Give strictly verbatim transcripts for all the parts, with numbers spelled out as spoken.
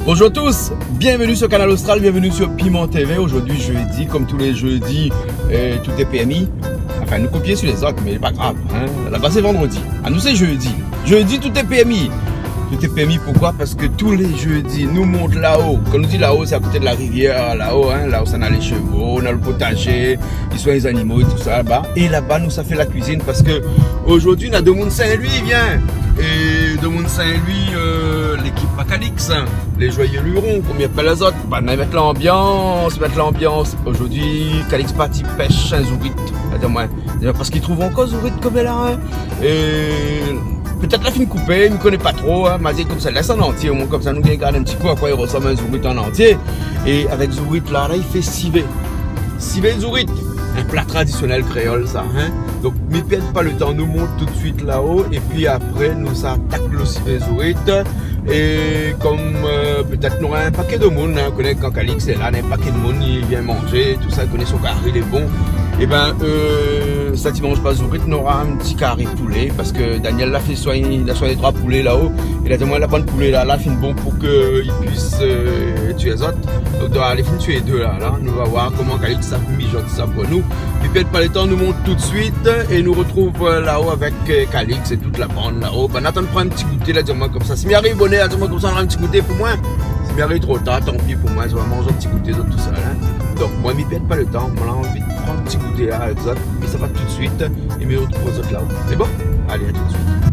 Bonjour à tous, bienvenue sur Kanal Austral, bienvenue sur Piment T V. Aujourd'hui jeudi, comme tous les jeudis, euh, tout est permis. Enfin, nou kopié su lézot, mé pa grav, hein. Laba sé vandredi. Anou sé jeudi. Jeudi, tout est permis. Tout est permis, poukoi ? Parske tou lé jeudi, nou mont laò. Kan nou di laò, sé a koté de la rivièr, laò, hein, laò sa na lé shevo, na lo potajé, i soign lé zanimo é tousa laba. É laba, nou sa fé la kuizine parske zordi, na domoun Sin-Lwi i vien. É domoun Sin-Lwi, euh, lékip Kalix, hein. Les Joyeux Lurons, koman i apèl azot. Banna i mèt lanbians, mèt lanbians. Zordi, Kalix parti pèsh in zourit. Atann, moin, parske i trouv ankor zourit koméla, hein. É pétèt la fine koupé, mi koné pa tro, hein. Ma di konmsa, lès an antié, omoin konmsa nou gingn gard in ti pé a koi i rosanm in zourit an antié. É avèk zourit la, la i fé sivé. Sivé zourit, in pla tradisionèl kréol sa, hein. Donk mi pèrd pa lo tan, nou mont tout suit laò, épi apré nou sa atak lo sivé zourit. É konm, euh, pétèt nora in pakèt domoun, hein, koné kan Kalix lé la, na in pakèt domoun i vien manzé, tousa, koné son kari lé bon. Ében, euh, sat i manz pa zourit, nora in ti kari poulé, parske Daniel la fé soign, la soign dé troi poulé laò. É la di amoin, la bann poulé la, la fine bon pou ke i puis, euh, tié azot. Donk, nou sa alé fine tié dé la, la. Nou va voir koman Kalix sa mijot sa pou nou. Mi pèrd pa lo tan, nou mont tout suit é nou rotrouv, euh, laò avèk, euh, Kalix é tout la bann laò. Bann atann pran in ti gouté, la di amoin konmsa. Si mi ariv bonèr, la di amoin konmsa, nora in ti gouté pou moin. Si mi ariv tro tar, tanpi pou moin, zot va manz in ti gouté, zot tousèl, hein. Donk moin, mi pèrd pa lo tan, moin la anvi pran in ti gouté la avèk zot. Mi sava tout suit é mi rotrouv azot laò. Sé bon ? Alé, a tout suit.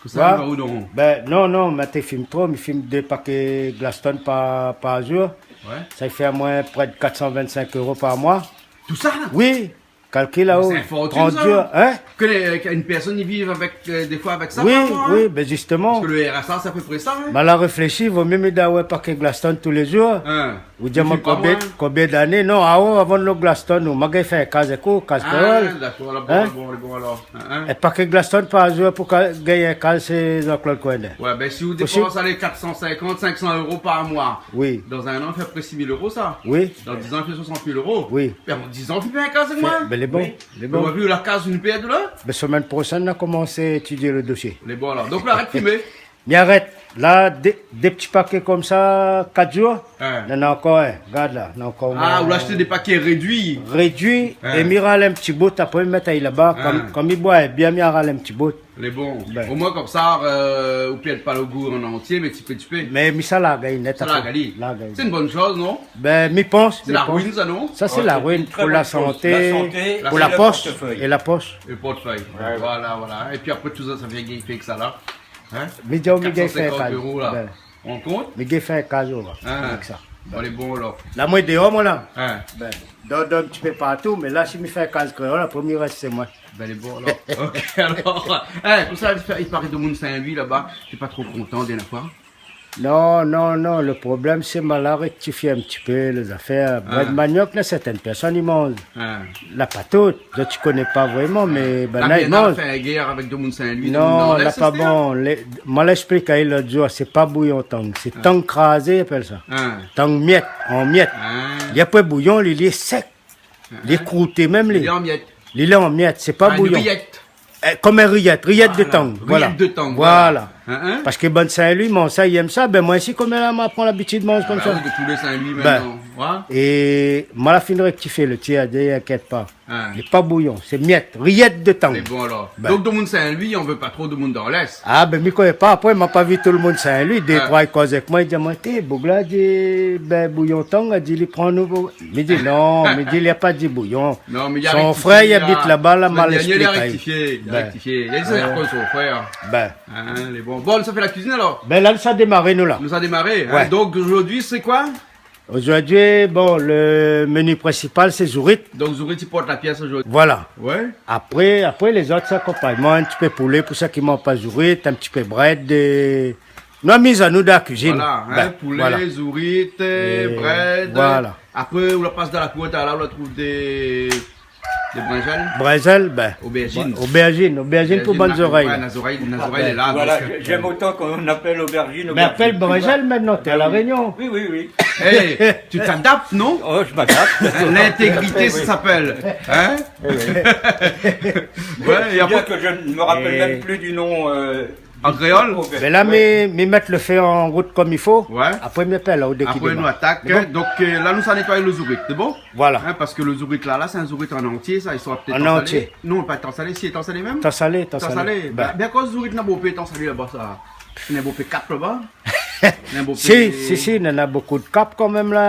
Kosa, ou va ousa ? Ben non, non, mi té fim tro, mi fim dé pakèt Glaston par, par zour. Ouais. Sa i fé amoin pré de kat san vinn-sink éro par moi. Tousa la ? Oui. Kalkil laò, trant zour, hein ? Mé sé in fortune sa. Ke lé, ke in pèrsone i viv avèk, euh, défoi avèk sa, oui, par moi, hein ? Oui, ben zistoman. Parske lo R S A, sé a pé pré sa, hein ? Ma la réfléshi, vo myé mi done aou in pakèt Glaston tou lé zour. Hein. Ou di amoin konbien, konbien d'ané ? Non, avan, avan lo Glaston, nou, ma gingn fé in kaz éko, kaz kréol. Ah, dakor, la, bon, bon, bon, alor. Hein, hein. In pakèt Glaston par zour pou ka-, gingn in kaz, sé Jean-Claude Coindin. Ouais, ben si ou dépans alé kat san sinkant, sink san éro par moi, oui, dan in an, i fé apré sis mil éro sa. Oui. Dan diz an, i fé soisant mil éro. Oui. Ben, an diz an, ou fé in kaz avèk moin. Ben, lé bon, lé bon. Ou la vi la kaz, in pèr de la. Ben, semèn proshèn, nou va komans étidié lo dosié. Lé bon, alor. Donk la, arèt fimé. Mi arèt. La, dé, dé ti pakèt konmsa, kat zour. Hein. Néna ankor, hein. Gard la, néna ankor. Ah, ou la ashté dé pakèt rédui. Rédui, hein, é mi ral in ti bout, apré mi mèt ali laba. Hein. Konm, konm mi boi bien, mi ral in ti bout. Lé bon. Ben. Omoin konmsa, euh, ou pèrd pa lo gou an antié, mé ti pé, ti pé. Mé mi sa larg ali nèt apré. Sa larg ali. Larg ali. Sé in bone shoz, non ? Ben, mi pans, mi pans. Sé la ruine sa, non ? Sa sé la ruine pou la santé, pou la posh é la posh. Ouais, sé in portefeuille. É portefeuille. Ouais, ouais. Voilà, voilà. Épi apré tousa, sa vien gingn fé èk sa la. Hein ? Mi di aou, mi gingn fé in kaz. Kat san sinkant éro la. Ben. Ou rann kont ? Mi gingn fé in kaz, ou va. Ah. Avèk sa. Bon, lé bon, alor. La, moin déor, moin la. Hein. Ben, donk, donk, ti pé partou, mé la, si mi fé in kaz kréol, apré mi rès shé moin. Ben, lé bon, alor. Ok, alor. Eh, pou sa, i paré domoun Sin-Lwi laba, té pa tro kontan, dèrnié foi. Non, non, non, lo problèm, sé ma la réktifié in ti pé lé zafèr. Ah. Brèd maniok, na sèrtin pèrsone i manz. Ah. La pa tout, zot i koné pa vréman, mé, ben, la, i manz. Fé la gèr avèk domoun Sin-Lwi, non, domoun la pa bon. Lé, moin la ésplik ali lot zour, sé pa bouyon tang, sé tang krazé, i apèl sa. Ah. Tang mièt, an mièt. Ah. Li lé pa bouyon, li, li lé sèk. Li lé krouté mèm, li. Li lé an mièt. Li lé an mièt, sé pa bouyon. Ah, in riyèt. Eh, konm in riyèt, riyèt de tang, voilà. Riyèt de tang, voilà. Voilà. Hein, hein ? Parske bann Sin-Lwi i manz sa, i èm sa, ben moin osi, konm la, ma pran labitid manz konmsa. Ben oui, de tou lé Sin-Lwi mintnan. Ouais. É moin la fine réktifié lo tir, di, inkièt pa. Hein. Lé pa bouyon, sé mièt, riyèt de tang. Sé bon, alor. Ben. Donk, domoun Sin-Lwi, i vé pa tro domoun dan l'Est. Ah, ben, mi koné pa. Apré, ma pa vi tout lo moun Sin-Lwi. Dé, troi i koz èk moin, i di amoin, té, boug la di, ben, bouyon tang, la di, li pran nou pou Mi di non, mi di, li la pa di bouyon. Non, mé li la réktifié, son frèr i abit laba, la, ma la ésplik ali. Li la réktifié, li la réktifié. Li la di, sé akoz son frèr. Ben. Hein, lé bon. Bon, nou sa fé la kuizine, alor ? Ben, la, nou sa démaré, nou, la. Nou sa démaré, hein. Ouais. Donk, zordi, sé koi ? Zordi, bon, lo meni prinsipal, sé zourit. Donk, zourit i port la piès zordi. Voilà. Ouais. Apré, apré, lézot, sé akonpagnman, in ti pé poulé pou sak i manz pa zourit, in ti pé brèd, dé, nou la miz anou dan la kuizine. Voilà, hein, poulé, zourit, brèd. Voilà. Apré, ou la pas dan la kour, la, ou la trouv dé, Dé brinzèl ? Brinzèl, bin. Obèrzine. Obèrzine, obèrzine pou bann zorèy. Obèrzine, la, ouais, na zorèy, na zorèy, voilà, la, donk, euh, j'aime autant qu'on appelle aubergine, mé apèl brinzèl mintnan, t'es à La Réunion. Oui, oui, oui. Eh, tu t'adaptes, non ? Oh, je m'adapte. Hein, l'intégrité, ça s'appelle. Hein ? Oui, oui. Ouais, et après, bien que je ne me rappelle même plus du nom, euh, an kréol ? Mé la, mi, mi mèt lo fé an rout konm i fo. Ouais. Apré, mi apèl aou dé ki démar. Apré, nou atak, hein. Donk, euh, la, nou sa nétoy lo zourit, sé bon ? Voilà. Hein, parske lo zourit la, la, sé in zourit an antié, sa, i sora pétèt tan salé. An antié. Non, pa tan salé, si, tan salé mèm ? Tan salé, tan salé. Tan salé. Bin. Bin, bin, koz zourit na bonpé tan salé laba, sa. Na bonpé Kap laba. Na bonpé... Si, si, si, néna bonpé Kap kanmèm la,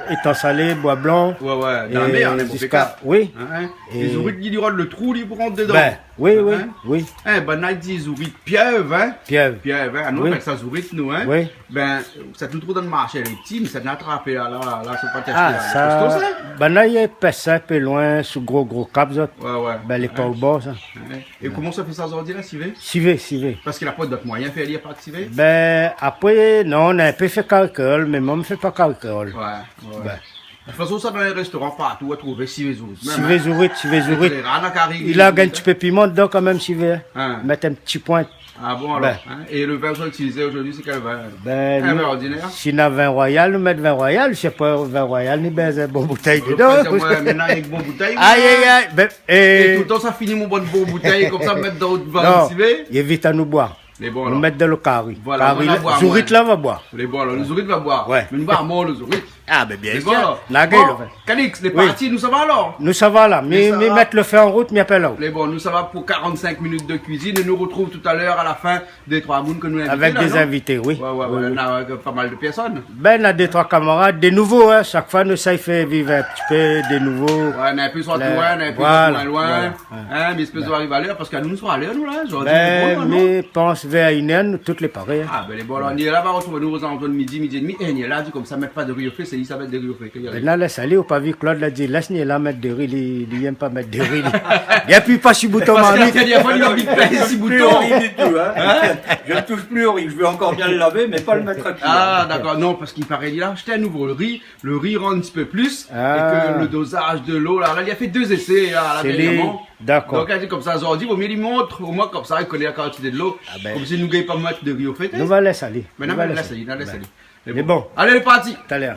Étan Salé, Boi Blan. Ouais, ouais, dan la mèr, na bonpé Kap. Oui. Hein, hein. É lo zourit, li rod lo trou, li pou rant dedan. Bin, oui, oui, oui. Hein ? Eh, banna i di zourit pièv, hein ? Pièv. Pièv, hein ? Ah, nou, nou apèl sa zourit, nou, hein ? Oui. Bin, sa, tout trou dan lo marshé, lé pti, mé sa, nou atrap la, la, la, sé pa... Ah, sa, banna i pès in pé loin, sou gro, gro Kap, zot. Ouais, ouais. Bin, lé pa o bor, sa. Ouais. É koman sa fé sa zordi la, sivé ? Sivé, sivé. Parske la poin d'ot moiyin fé, li na pa sivé ? Bin, apré, non, nou la in pé fé kari kréol, mé moin, mi fé pa kari kréol. Ouais, ouais. Bin. De tout fason, sa, dan lé réstoran partou, ou va trouv sivé zourit mèm, hein. Sivé zourit, sivé zourit. Ékléra, na kari zourit, hein. I la gingn in ti pé piman dedan kanmèm, sivé, hein. Hein. Mèt in ti poin. Ah bon, alor, hein ? Bin. É lo vin ou sa itilizé zordi, sé kèl vin ? Bin, in vin ordinèr ? Si na vin royal, nou mèt vin royal. Si na pa vin royal, ni bézoin bon boutèy dedan. Ou préfèr, ouais, mé na in bon boutèy, ay, ay, ay, bin, é toultan sa fini, mon bon, bon boutèy, konmsa, mèt dan out vin sivé. Non, i évit anou boir. Lé bon, alor. Nou mèt dan lo kari. Voilà, kari, nou va boir, zourit la va boir. Lé bon, alor, lo zourit va boir. Ouais. Mé nou va boir lo zourit. Ah, bin, bien sir. Lé bon, alor. Bon, Calix, lé parti, nou sava alor ? Nou sava la. Mi, mi mèt lo fé an rout, mi apèl aou. Lé bon, nou sava pou quarante-cinq minutes de cuisine et nous retrouvons tout à l'heure à la fin dé troi moun ke nou invité la, non ? Avèk dé zinvité, oui. Ouais, ouais, ouais, na, euh, pa mal de pèrsone. Bin, na dé troi kamarad, dé nouvo, hein. Shak foi, nou éséy fé viv in ti pé dé nouvo. Ouais, na in pé sort loin, na in pé sort loin, loin. Voilà. Hein, mé éspèr zot ariv a lèr, parske nou, nou sora a lèr, nou, la, zordi, lé bon, non ? Bin, mi pans vèr inn èr, nou tout lé paré, hein. Ah, bin, lé bon, alor, ni la, va artrouv anou aux alentours de midi, midi et demi, é ni la, di konmsa, mèt pa de ri o fé, sé li sa mèt de ri o fé, ke i alé. Bin, la, lès alé, ou pa vi Claude la di, lès ni la mèt de ri, li, li yèm pa mèt de ri, li. Li apui pa si bouton, marmit. Parske la dernièr foi, li la anvi pèz si bouton. Plus au ri du tout, hein. Hein ? Je ne touche plus au riz, je vais encore bien le laver, mais pas le mettre à cuire. Ah, d'accord, non, parske i paré, li la ashté in nouvo ri, lo ri i rant in ti pé plis, é ke lo dozaz de lo, la, la, li la fé dé zésé, la, la, dernièrman. Sé li, dakor. Donk, èl i di konmsa, zordi, vo mié li mont, omoin konmsa, i koné la kantité de lo. Ah bin. Konmsi nou gingn pa mèt de ri o fé. Nou va lès alé. Mé non, mé lès alé, lès alé. Mé bon. Alé, lé parti. Talèr.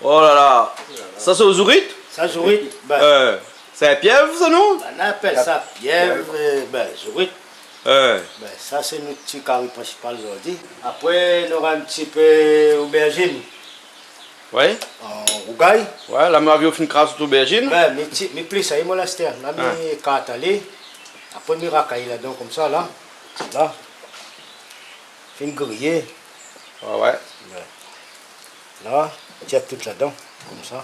Oh la la. Sa, sé lo zourit ? Sa, zourit, bin. Euh, sé in pièv, sa, non ? Bin, nou apèl sa pièv, euh, bin, zourit. Euh. Bin, sa, sé nout ti kari prinsipal zordi. Apré, nora in ti pé obèrzine. Ouais. An rougay. Ouais, la, mi la vi ou fine kraz out obèrzine. Bin, mi ti, mi plis, sa, é moin, la, astèr. La, mi kart ali. Apré, mi rakay ladan, konmsa, la. La. Fine griyé. Ouais, ouais. Ouais. La, tir tout ladan, konmsa.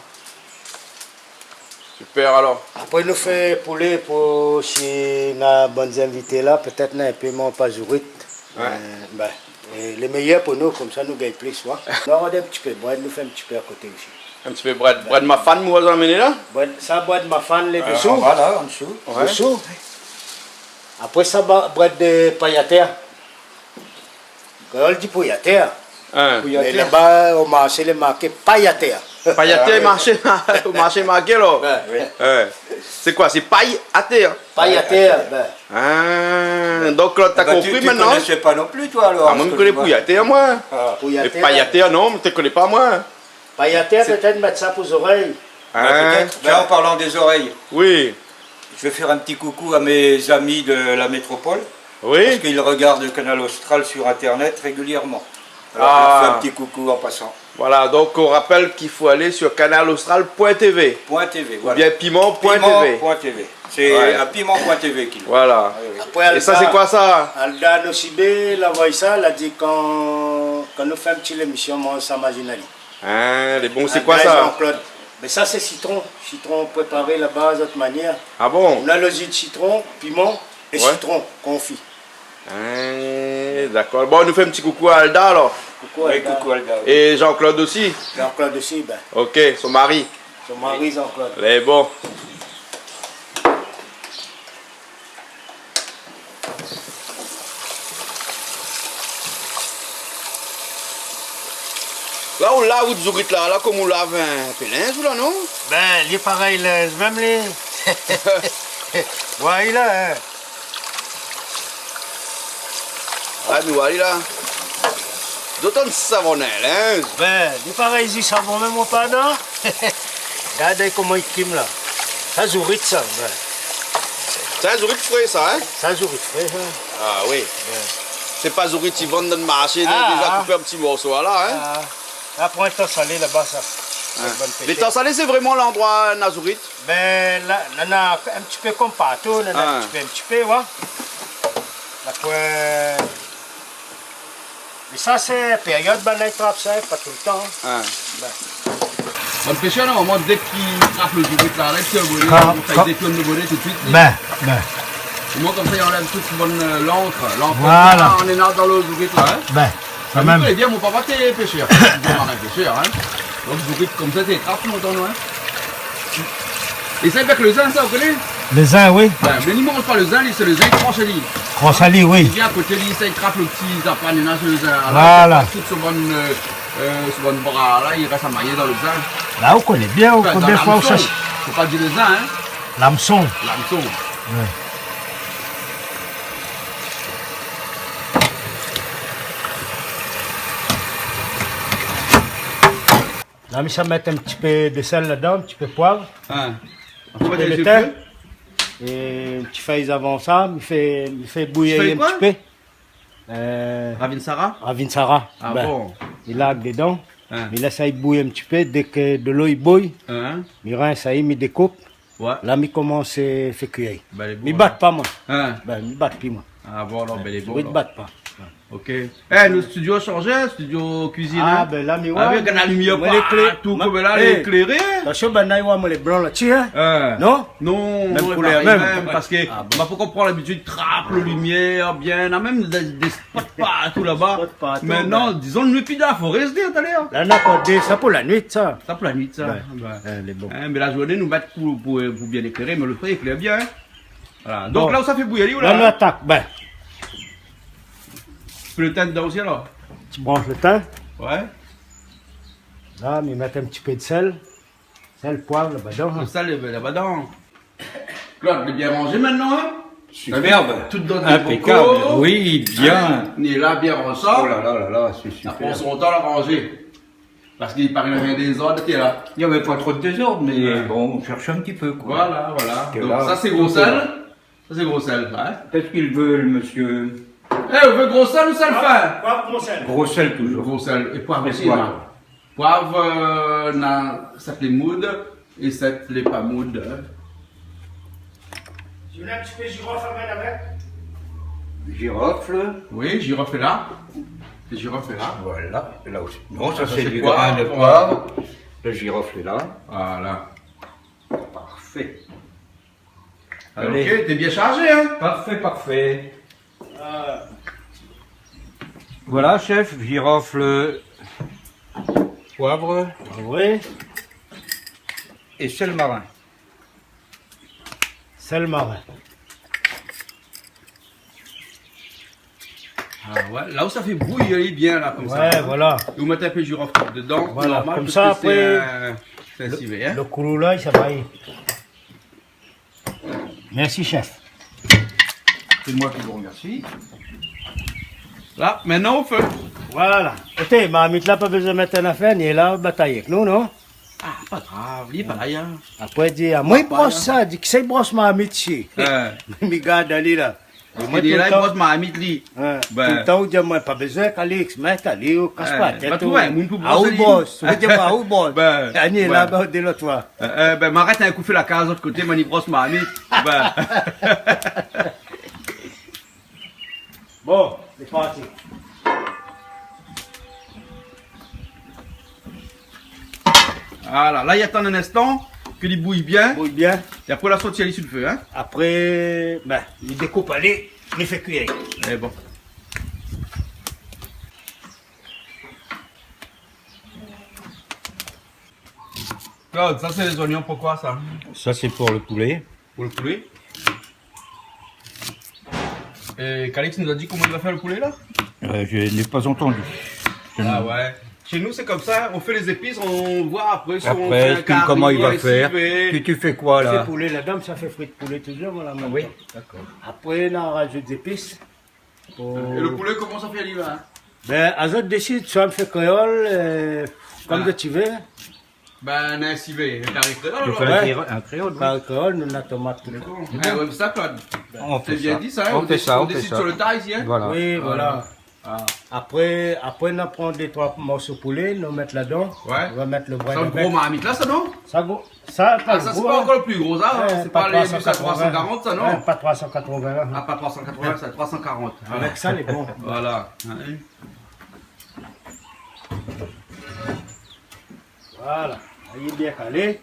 Super, alor. Apré, nou fé poulé pou, si na bann zinvité la, pétèt na in pé manz pa zourit. Ouais. Euh, bin, é lé méyèr pou nou, konmsa nou gingn plis, wa. Nou va rod in ti pé brèd, nou fé in ti pé a koté osi. In ti pé brèd. Brèd mafane, moin, zot la amené la ? Brèd, sa, brèd mafane, lé désou. Euh, voilà, an dsou. Ouais. Désou. Apré sa, ba, brèd de payatèr. Kréol di pouyatèr. Hein. Mé laba, o marshé, lé marké payatèr. Payatèr, ah oui. Marshé, o marshé marké, la. Ouais, oui. Hein. Sé koi, sé pay atèr ? Pay atèr, bin. Ah, donk la, ou la konpri mintnan. Ah bin, tu, tu connaissais pas non plus, toi, alors, ce que tu vois. Ah, moin, mi koné pouyatèr, moin. Ah. Pouyatèr. É payatèr, non, mi koné pa, moin. Payatèr, sé pétèt mèt sa pou zorèy. Hein ? Bah, peut-être. Tiens, en parlant des oreilles, oui, je vais faire un petit coucou à mes amis de la métropole, oui, parce qu'ils regardent le Canal Austral sur Internet régulièrement. Alors, je leur fais un petit coucou en passant. Ah. Voilà, donc on rappelle qu'il faut aller sur canal austral point T V. Point T V, voilà. Ou bien piment point T V. Piment point T V. C'est à piment point T V qu'il... Ouais. Voilà. Oui, oui. Apré, Alda, sé koi sa ? Alda Nocibé, la voi sa, la di kan, kan nou fé in ti lémisyon, moin, sa mazine ali. Hein, lé bon, sé koi sa ? Jean-Claude. Mé sa, sé sitron. Sitron préparé laba, zot manièr. Ah bon ? Nou na lo ji de sitron, piman é sitron konfi. Hein, dakor. Bon, nou fé in ti koukou a Alda, alor. Koukou Alda. Oui, koukou Alda, oui. É Jean-Claude osi ? Jean-Claude osi, bin. Ok, son mari. Son mari, Jean-Claude. Lé bon. La ou lav out zourit la, la, konm ou lav in pé linz ou la, non ? Bin, li parèy linz mèm, li. Wé, la, in. Wé, mi wé ali la. Zot antann savon linz. Bin, li parèy zi savon mèm, mon pardon. Gard koman li kim la. Sa zourit sa, bin. Sa zourit fré sa, in ? Sa zourit fré sa. A wi. Bin. Sé pa zourit i vann dan marshé, déza koupé an ti morso la, in ? A. La pran Létan Salé laba sa. In. Bann pésèr. Létan Salé sé vréman landroi na zourit ? Bin, la, la na in ti pé konm partou, la na in ti pé, in ti pé, wé. La pran. Mé sa sé périod banna i trap sa, pa toultan. A. Bin. Bann pésèr, normalman, dèk i trap lo zourit la, la, i tir lo boné, kan, i fé kan détourn lo boné tout suit. Bin, bin. Omoin konmsa i anlèv tout bann, eu, lankr, lankr. Voilà. Néna dan lo zourit la, in. Bin, kan mèm. Ou koné bien, mon papa té pésèr. Té marin pésèr, in. Donk zourit konmsa té trap lontan, non, in. É sa avèk lo zin, sa, ou koné ? Lo zin, wi. Bin, mé li manz pa lo zin, li, sé lo zin i transh ali. Transh ali, wi. Li vien a koté, li, sa i trap lo ti zapa néna, sé lo zin. Alor, voilà. Tout son bann, eu, eu, son bann bra la, i rès amayé dan lo zin. La ou koné bien, ou koné bien. Anfin, dan lamson. Fo pa dir lo zin, in. Lamson. Lamson. Wé. La mi sa mèt in ti pé de sèl ladan, in ti pé poiv. In. In ti pé de tin. É in ti fèy zavansan, mi fé, mi fé bouyir in ti pé. Ti fé koi ? Eu, Ravinsara ? Ravinsara. A bon ? Bin, mi larg dedan. In. Mi lès sa i bouy in ti pé, dèk dolo i bouy, in, mi rins sa, mi dékoup. Wé. La mi komans fé kui. Bin, lé bon, alor. Mi bat pa, moin. In. Bin, mi bat pi, moin. A bon, alor, bin, lé bon, alor. Mi bat pa. Ok. É, nout studio la shanzé, studio kuizine, in ? A bin, la mi wé. A wi, gard la limièr partou, konm la, lé ékléré. Atansion, banna i wé amoin lé blan la, ti, in ? Non ? Non, mèm koulèr, parèy mèm, parske ma pankor pran labitid trap lo limièr bien, na mèm dé, dé spot partou laba. Spot partou, bin. Mintnan, dizon, nou lé pi dan la foré, sé talèr. La na ankor dé, sa pou la nuit, sa. Sa pou la nuit, sa. Bin, lé bon. In, mé la zourné nou mèt pou, pou, pou bien ékléré, mé lo fré i éklèr bien, in. Voilà. Donk la ou sa fé bouyir ali, ou la, in ? La nou atak, bin. Ti pé lo tin dedan osi, alor ? Ti bransh lo tin. Wé. La mi mèt in ti pé de sèl. Sèl, poiv, laba dedan, in. Lo sèl laba dedan. Claude, lé bien ranzé mintnan, in ? Superbe. Tout dan dé bokal. Inpékab. Wi, bien. In ? Lé la, bien ranzé. Oh la la la la, sé super. La pran son tan la ranzé. Parske i paré néna dézord, té la. Navé pa tro de dézord, mé bon, nou shèrsh in ti pé, koi. Voilà, voilà. Donk la, sa sé gro sèl. Sa sé gro sèl, in ? Qu'est-ce qu'il veut, le monsieur ? É, ou vé gro sèl ou sèl fin ? Poiv, gro sèl. Gro sèl, toujours. Gro sèl. É poiv osi, in ? Poiv, eu, na sat lé moud é sat lé pa moud, in. Ou vé in ti pé jirof avèk ? Jirof. Wi, jirof lé la. Jirof lé la. Voilà. É la osi. Non, sa sé du grin de poiv. Lo jirof lé la. Voilà. Parfé. Alé. Ok, té bien sharzé, in ? Parfé, parfé. Voilà, chef, jirof, poiv. Poiv. É sèl marin. Sèl marin. A wé, la ou sa fé bouyir bien la, konmsa. Wé, voilà. É ou mèt in pé jirof dedan, voilà, normal, konmsa, parske sé in, sé in sivé, in. Lo koulou la, sa va alé. Mèrsi, chef. C'est moi qui vous remercie. La, mintnan o fé. Voilà. Oté, marmit la, pa bezoin mèt in nafèr, li lé la, batay èk nou, non ? A, pa grav, li lé pa la, in. Apré, di, a, moin, i bros sa, di, kisa i bros marmit, si. Mi gard ali la. Parske li lé la, i bros marmit, li. Toultan ou di amoin, pa bezoin, Calix, mèt ali, ou kas pa la tèt, ou. Ba, ou bros, ou di amoin, ou bros. Bin, Annie lé la, bin, de lot foi. Bin, ma arèt in kou fé la kaz lot koté, ma ni bros marmit. Bin. Bon, sé parti. Voilà, la, i atann in instan ke li bouy bien. Bouy bien. É apré, la sort ali si lo fé, in. Apré, bin, li dékoup ali, li fé kui. Lé bon. Claude, sa sé lé zoignon, poukoi sa ? Sa sé pou lo poulé. Pou lo poulé. É Calix nou la di koman li va fé lo poulé la ? Euh, je n'ai pas entendu. Je ne... A wé. Chez nous, c'est comme ça, on fait les épices, on voit après si on fait un carry, un civet. Après, tu, comment il va faire ? Tu, tu fais quoi, là ? Fé poulé ladan, sa fé frit poulé touzour, voilà. Oui, d'accord. Apré, nou razout zépis. Et le poulet, comment ça fait, lui, là ? Ben, azot désid, soi mi fé kréol, euh, comme tu veux. Ben, in sivé, in kari kréol, alor. Tu fais un cré-, un créole, oui. Kari kréol, nou na tomat, tout sa. D'accord. Eh ouais, sa, Claude, c'est bien dit, ça, hein. On fait ça, on fait ça. On décide sur le tas, ici, hein. Voilà. Oui, voilà. Ah. Apré, apré, nou pran dé, troi morso poulé, nou mèt ladan. Ouais. Nou va mèt le brin d'bèf. Sa, le gro marmit, là, ça, non ? Sa, gro, sa, pa le gro, hein. Ah, ça, c'est pas encore le plus gros, ça, hein. Ouais, c'est pas les, pas trois cent quatre-vingts. Pas trois cent quatre-vingts, hein. Ah, pas trois cent quatre-vingts, c'est trois cent quarante. Avec ça, les bons. Voilà. Hein. Voilà, lé bien kalé.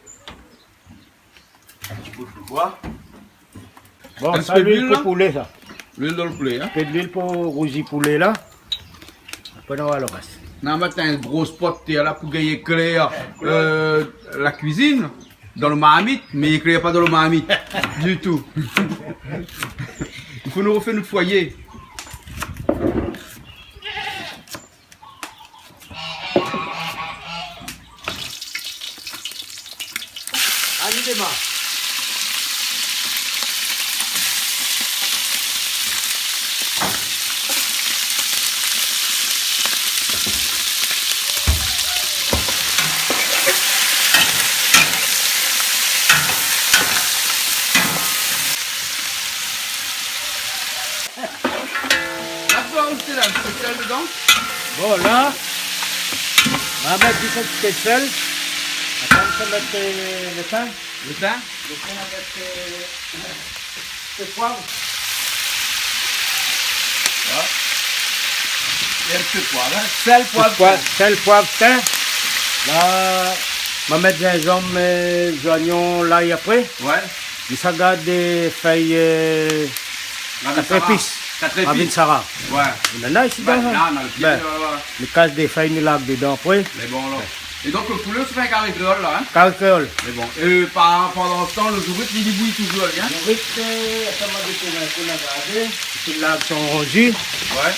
In ti bout de boi. Bon, sa, luil pou poulé, sa. Luil dan le poulé, hein. In pé d'luil pou rouzi poulé, la. Apré, nou va lo rès. Nou va mèt in gro spot tèr la pou gingn éklèr, euh, la kuizine. Dan le marmit, mé i éklèr pa dan le marmit. Du tout. I fo nou rofé nout foiyé. Alé, démar. La, ou sa mèt in ti pé d'sèl dedan ? Bon, la, nou va mèt in ti pé d'sèl. Apré, nou sa mèt, euh, le tin. Le tin ? Le tin avèk, euh, le poiv. Voilà. É in ti pé d'poiv, hein. Sèl, poiv, tin. Sèl, poiv, tin. La, nou va mèt zinzanm, euh, zoignon, lay apré. Ouais. Mi sa gard dé fèy, euh, la, kat épis. Kat épis. Avinsara. Ouais. Nana isi, ben, dan la, dan le pié, ben, voilà, voilà. Mi kas dé fèy, mi larg dedan apré. Mé bon, alor. É donk, le poulé, ou fé in kari kréol, la, hein ? Kari kréol. Mé bon. É par, pandan se tan, le zourit, li, li bouy touzour, hein ? Zourit, euh, atann, ma dékouvèr in pé, la gardé. Ti larg son rouzi. Ouais.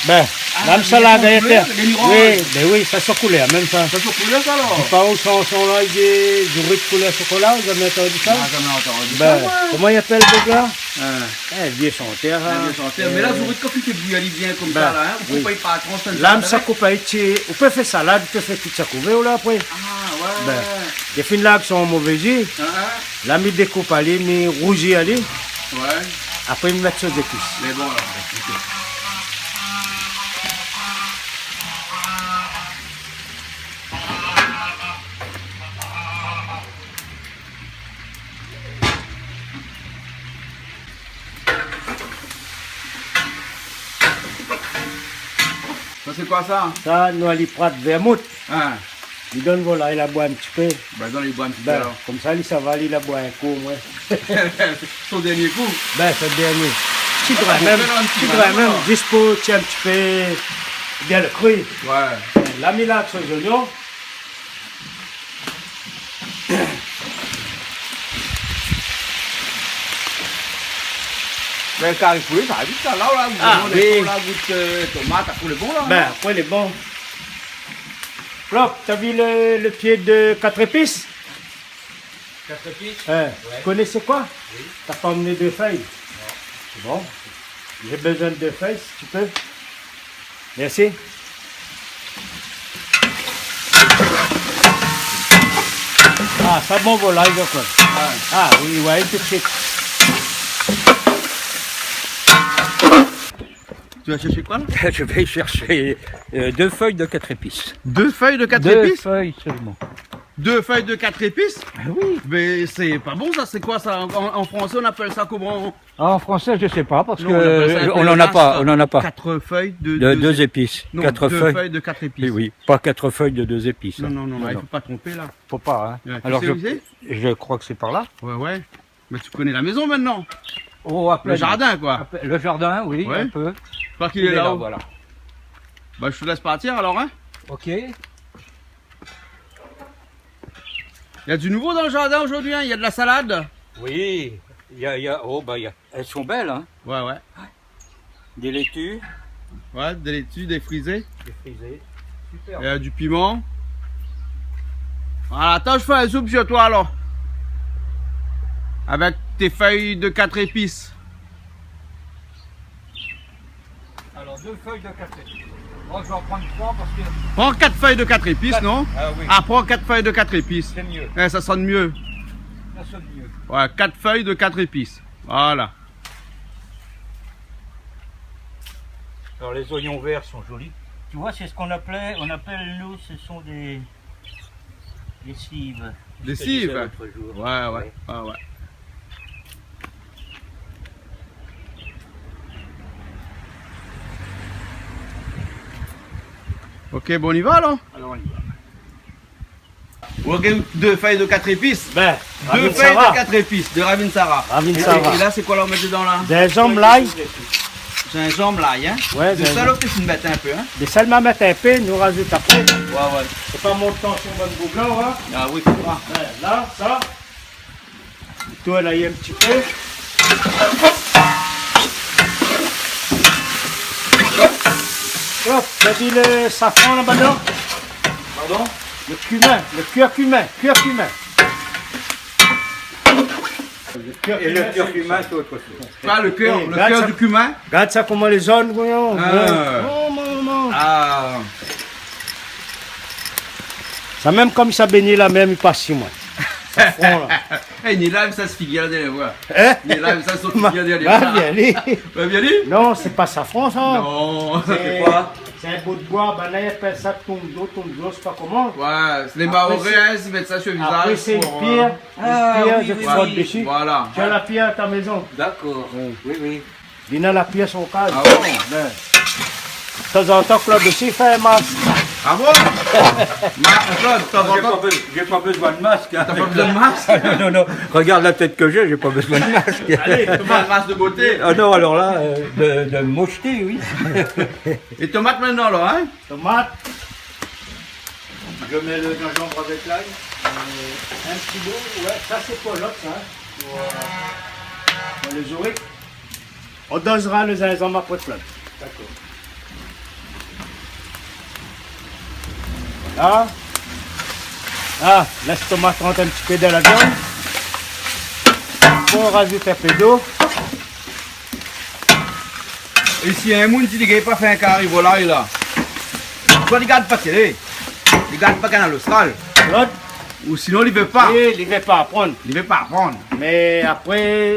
Ben, ah, la, mi sa larg, lé bien koulèr, lé bien oranz. Oui, ben oui, sa son koulèr, mèm sa. Sa son koulèr, sa, alor ? Di pa ou son, son la, i di zourit koulèr chokola, ou la zamé antann sa ? Non, zamé antann sa, ouais. Ben, koman i apèl, le gars ? Hein. Eh, vié shantèr, hein. Vié shantèr. Mé la, zourit, kan ou fé bouyi ali bien konmsa, la, hein, ou koup ali par transh, konmsa, la, mi sa koup ali ti, ou pé fé salad, ou pé fé tout sa ou vé, ou la, apré. Ah, ouais, ouais. Ben, lé fine la, avèk son mové ji. Hein, hein. La, mi dékoup ali, mi rouzi ali. Ouais. Apré, mi mèt sos zépis. Mé bon, alor, ok. Sa, sé koi sa ? Sa, nou ali prat vèrmout. Ah. Li donn volay la boir in ti pé. Ben, donn ali boir in ti pé, alor. Konmsa, li sava, li la boir in kou, omoin. Son dernié kou ? Ben, son dernié. Ti grin mèm, ti grin mèm, zis pou tir in ti pé bien le kri. Ouais. La, mi larg son zoignon. Ben, kari poulé, sa va vit, sa. La, la, ah, oui. La, gout, euh, tomat, apré lé bon, la, hein. Ben, apré lé bon. Flop, t'as vu le, le pied de quatre épices ? Quatre épices ? Hein, ouais. Tu connais c'est quoi ? Oui. T'as pas emmené deux feuilles ? Non. C'est bon. J'ai besoin de deux feuilles, si tu peux. Merci. Ah, sa bon, voilà, il va quoi. Ah. Ah, oui, ouais, tout de suite. Tu vas chercher quoi, là ? Je vais chercher, euh, deux feuilles de quatre épices. Deux feuilles de quatre épices ? Deux feuilles seulement. Deux feuilles de quatre épices ? Ah oui. Mais c'est pas bon, ça. C'est quoi, ça ? En, en, en français, on appelle ça comment ? Ah, en français, je sais pas, parce que on en a pas, on en a pas. Non, on appelle ça un pléonasme. Quatre feuilles de deux épices. De, deux épices. Non, quatre feuilles. Deux feuilles de quatre épices. Oui, oui, pas quatre feuilles de deux épices, hein. Non, non, non, il faut pas tromper, là. Faut pas, hein. Ouais, tu sais où c'est ? Alors, je, je crois que c'est par là. Ouais, ouais. Mais tu connais la maison maintenant. Oh, à peine. Le jardin, quoi. À peine. Le jardin, oui, un peu. Ouais. Je crois qu'il est là-haut. Il est là, voilà. Bah, je te laisse partir alors, hein. Ok. Il y a du nouveau dans le jardin aujourd'hui, hein ? Il y a de la salade ? Oui, il y a, il y a, oh, bah, il y a, elles sont belles, hein ? Ouais, ouais. Des laitues. Ouais, des laitues, des frisées. Des frisées. Super. Il y a du piment. Voilà, attends, je fais un zoom sur toi alors. Avec tes feuilles de quatre épices. Alors, deux feuilles de quatre épices. Moi, je vais en prendre trois parce que... Prends quatre feuilles de quatre épices, quatre, non ? Ah oui. Ah, prends quatre feuilles de quatre épices. C'est mieux. Eh, ça sonne mieux. Ça sonne mieux. Ouais, quatre feuilles de quatre épices. Voilà. Alors, les oignons verts sont jolis. Tu vois, c'est ce qu'on appelait, on appelle, nous, ce sont des, des cives. Des cives ? Je te disais l'autre jour. Ouais, ouais, ouais, ouais. Ok, bon, on y va alors ? Alors, on y va. Ou gingn dé fèy de kat épis. Bin, dé fèy de kat épis de ravinsara. Ravinsara. É, é la, sé koi la ou mèt dedan la ? Zinzanm, lay. Zinzanm, lay, in ? Ouais, zinzanm. Dé sèl, ou pé mèt in pé, in ? Dé sèl, ma mèt in pé, nou razout apré. Ouais, ouais. Sé pa mont tansyon bann boug la, in ? Ah oui, fo pa. Ouais, la, sa. Tourn ali in ti pé. Hop, la di le safran la-dan. Pardon ? Le kimin, le kirkimin, kirkimin. Le kirkimin, sé ot shoz. Pa le kèr, le kèr du kimin. Gard sa koman lé zone, voyon. Ah. Oh, mon, mon. Ah. Sa mèm konm sa béni la mèm, i pas si moin. Safran la. Eh, ni la, sa sé figir dèryèr moin. In ? Ni la, sa sé figir dèryèr moin. Va bien, li. Va bien, li ? Non, sé pa safran, sa. Non. Sé, sé koi ? Sé in bout d'boi, banna i apèl sa tonzo, tonzo, sé pa koman. Ouais, sé lé Maoré, in, i mèt sa su le vizaz pou, euh... Apré, sé in pièr. Ah, oui, oui, oui. Voilà. Tu as la pierre à ta maison. D'accord. Oui. Oui, oui. Li na la pièr son kaz. Ah bon ? Bin, tanzantan, Claude osi i fé in mask. Ah bon ? Ma-, Claude, tanzantan... J'ai pas be-, j'ai pas besoin de masque, hein. T'as pas besoin de masque ? Non, non, non. Regarde la tête que j'ai, j'ai pas besoin de masque. Allez, fais-moi un masque de beauté. Ah non, alors là, euh, de, de mocheté, oui. É tomat mintnan la, in ? Tomat. Je mets le gingembre avec l'ail. Euh, in ti bout, ouais, sa sé pou lot, sa, in. Pou, euh, pou le zourik. On dozra le zinzanm apré, Claude. D'accord. La. La, lès tomat rant in ti pé dan la viann. Apré, on razout in pé d'lo. É si in moun i di li gingn pa fé in kari volay la, soi li gard pa télé, li gard pa Kanal Austral. Lot. Ou sinon, li vé pa. Oui, li vé pa aprann. Li vé pa aprann. Mé apré,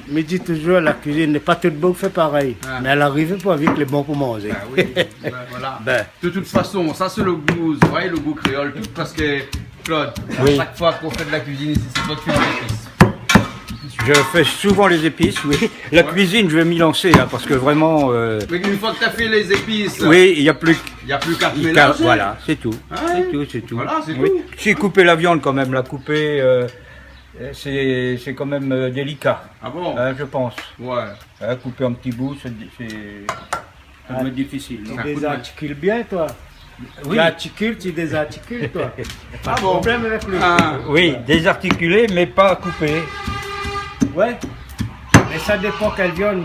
mi di touzour, la kuizine, lé pa tout boug i fé parèy. Ah. Mé a larivé, pou vit lé bon pou manzé. Ah oui, bin, voilà. Bin. De tout fason, sa sé le gou, zot i voi, le gou kréol, tout, parske, Claude, a shak foi k'ou fé de la kuizine isi, sé toi ki fé lé zépis. Je fais souvent les épices, oui. Ouais. La cuisine, je vais m'y lancer, hein, parce que vraiment, euh... Mé in foi ke t'as fé lé zépis, oui, il y a plus, il y a plus qu'à mélanger. Voilà, c'est tout. Hein ? C'est tout, c'est tout. Voilà, c'est tout. Oui. J'ai coupé la viande quand même, la coupé, euh, Euh, c'est, c'est quand même, euh, délicat, hein, je pense. Ah bon ? Ouais. Hein, couper en petits bouts, c'est, c'est, ça doit être difficile, non ? Tu désarticules bien, toi. Oui. Tu articules, tu désarticules, toi. Ah bon ? Pas de problème avec le... Ah. Oui, désarticuler, mais pas couper. Ouais. Mais ça dépend quelle viande.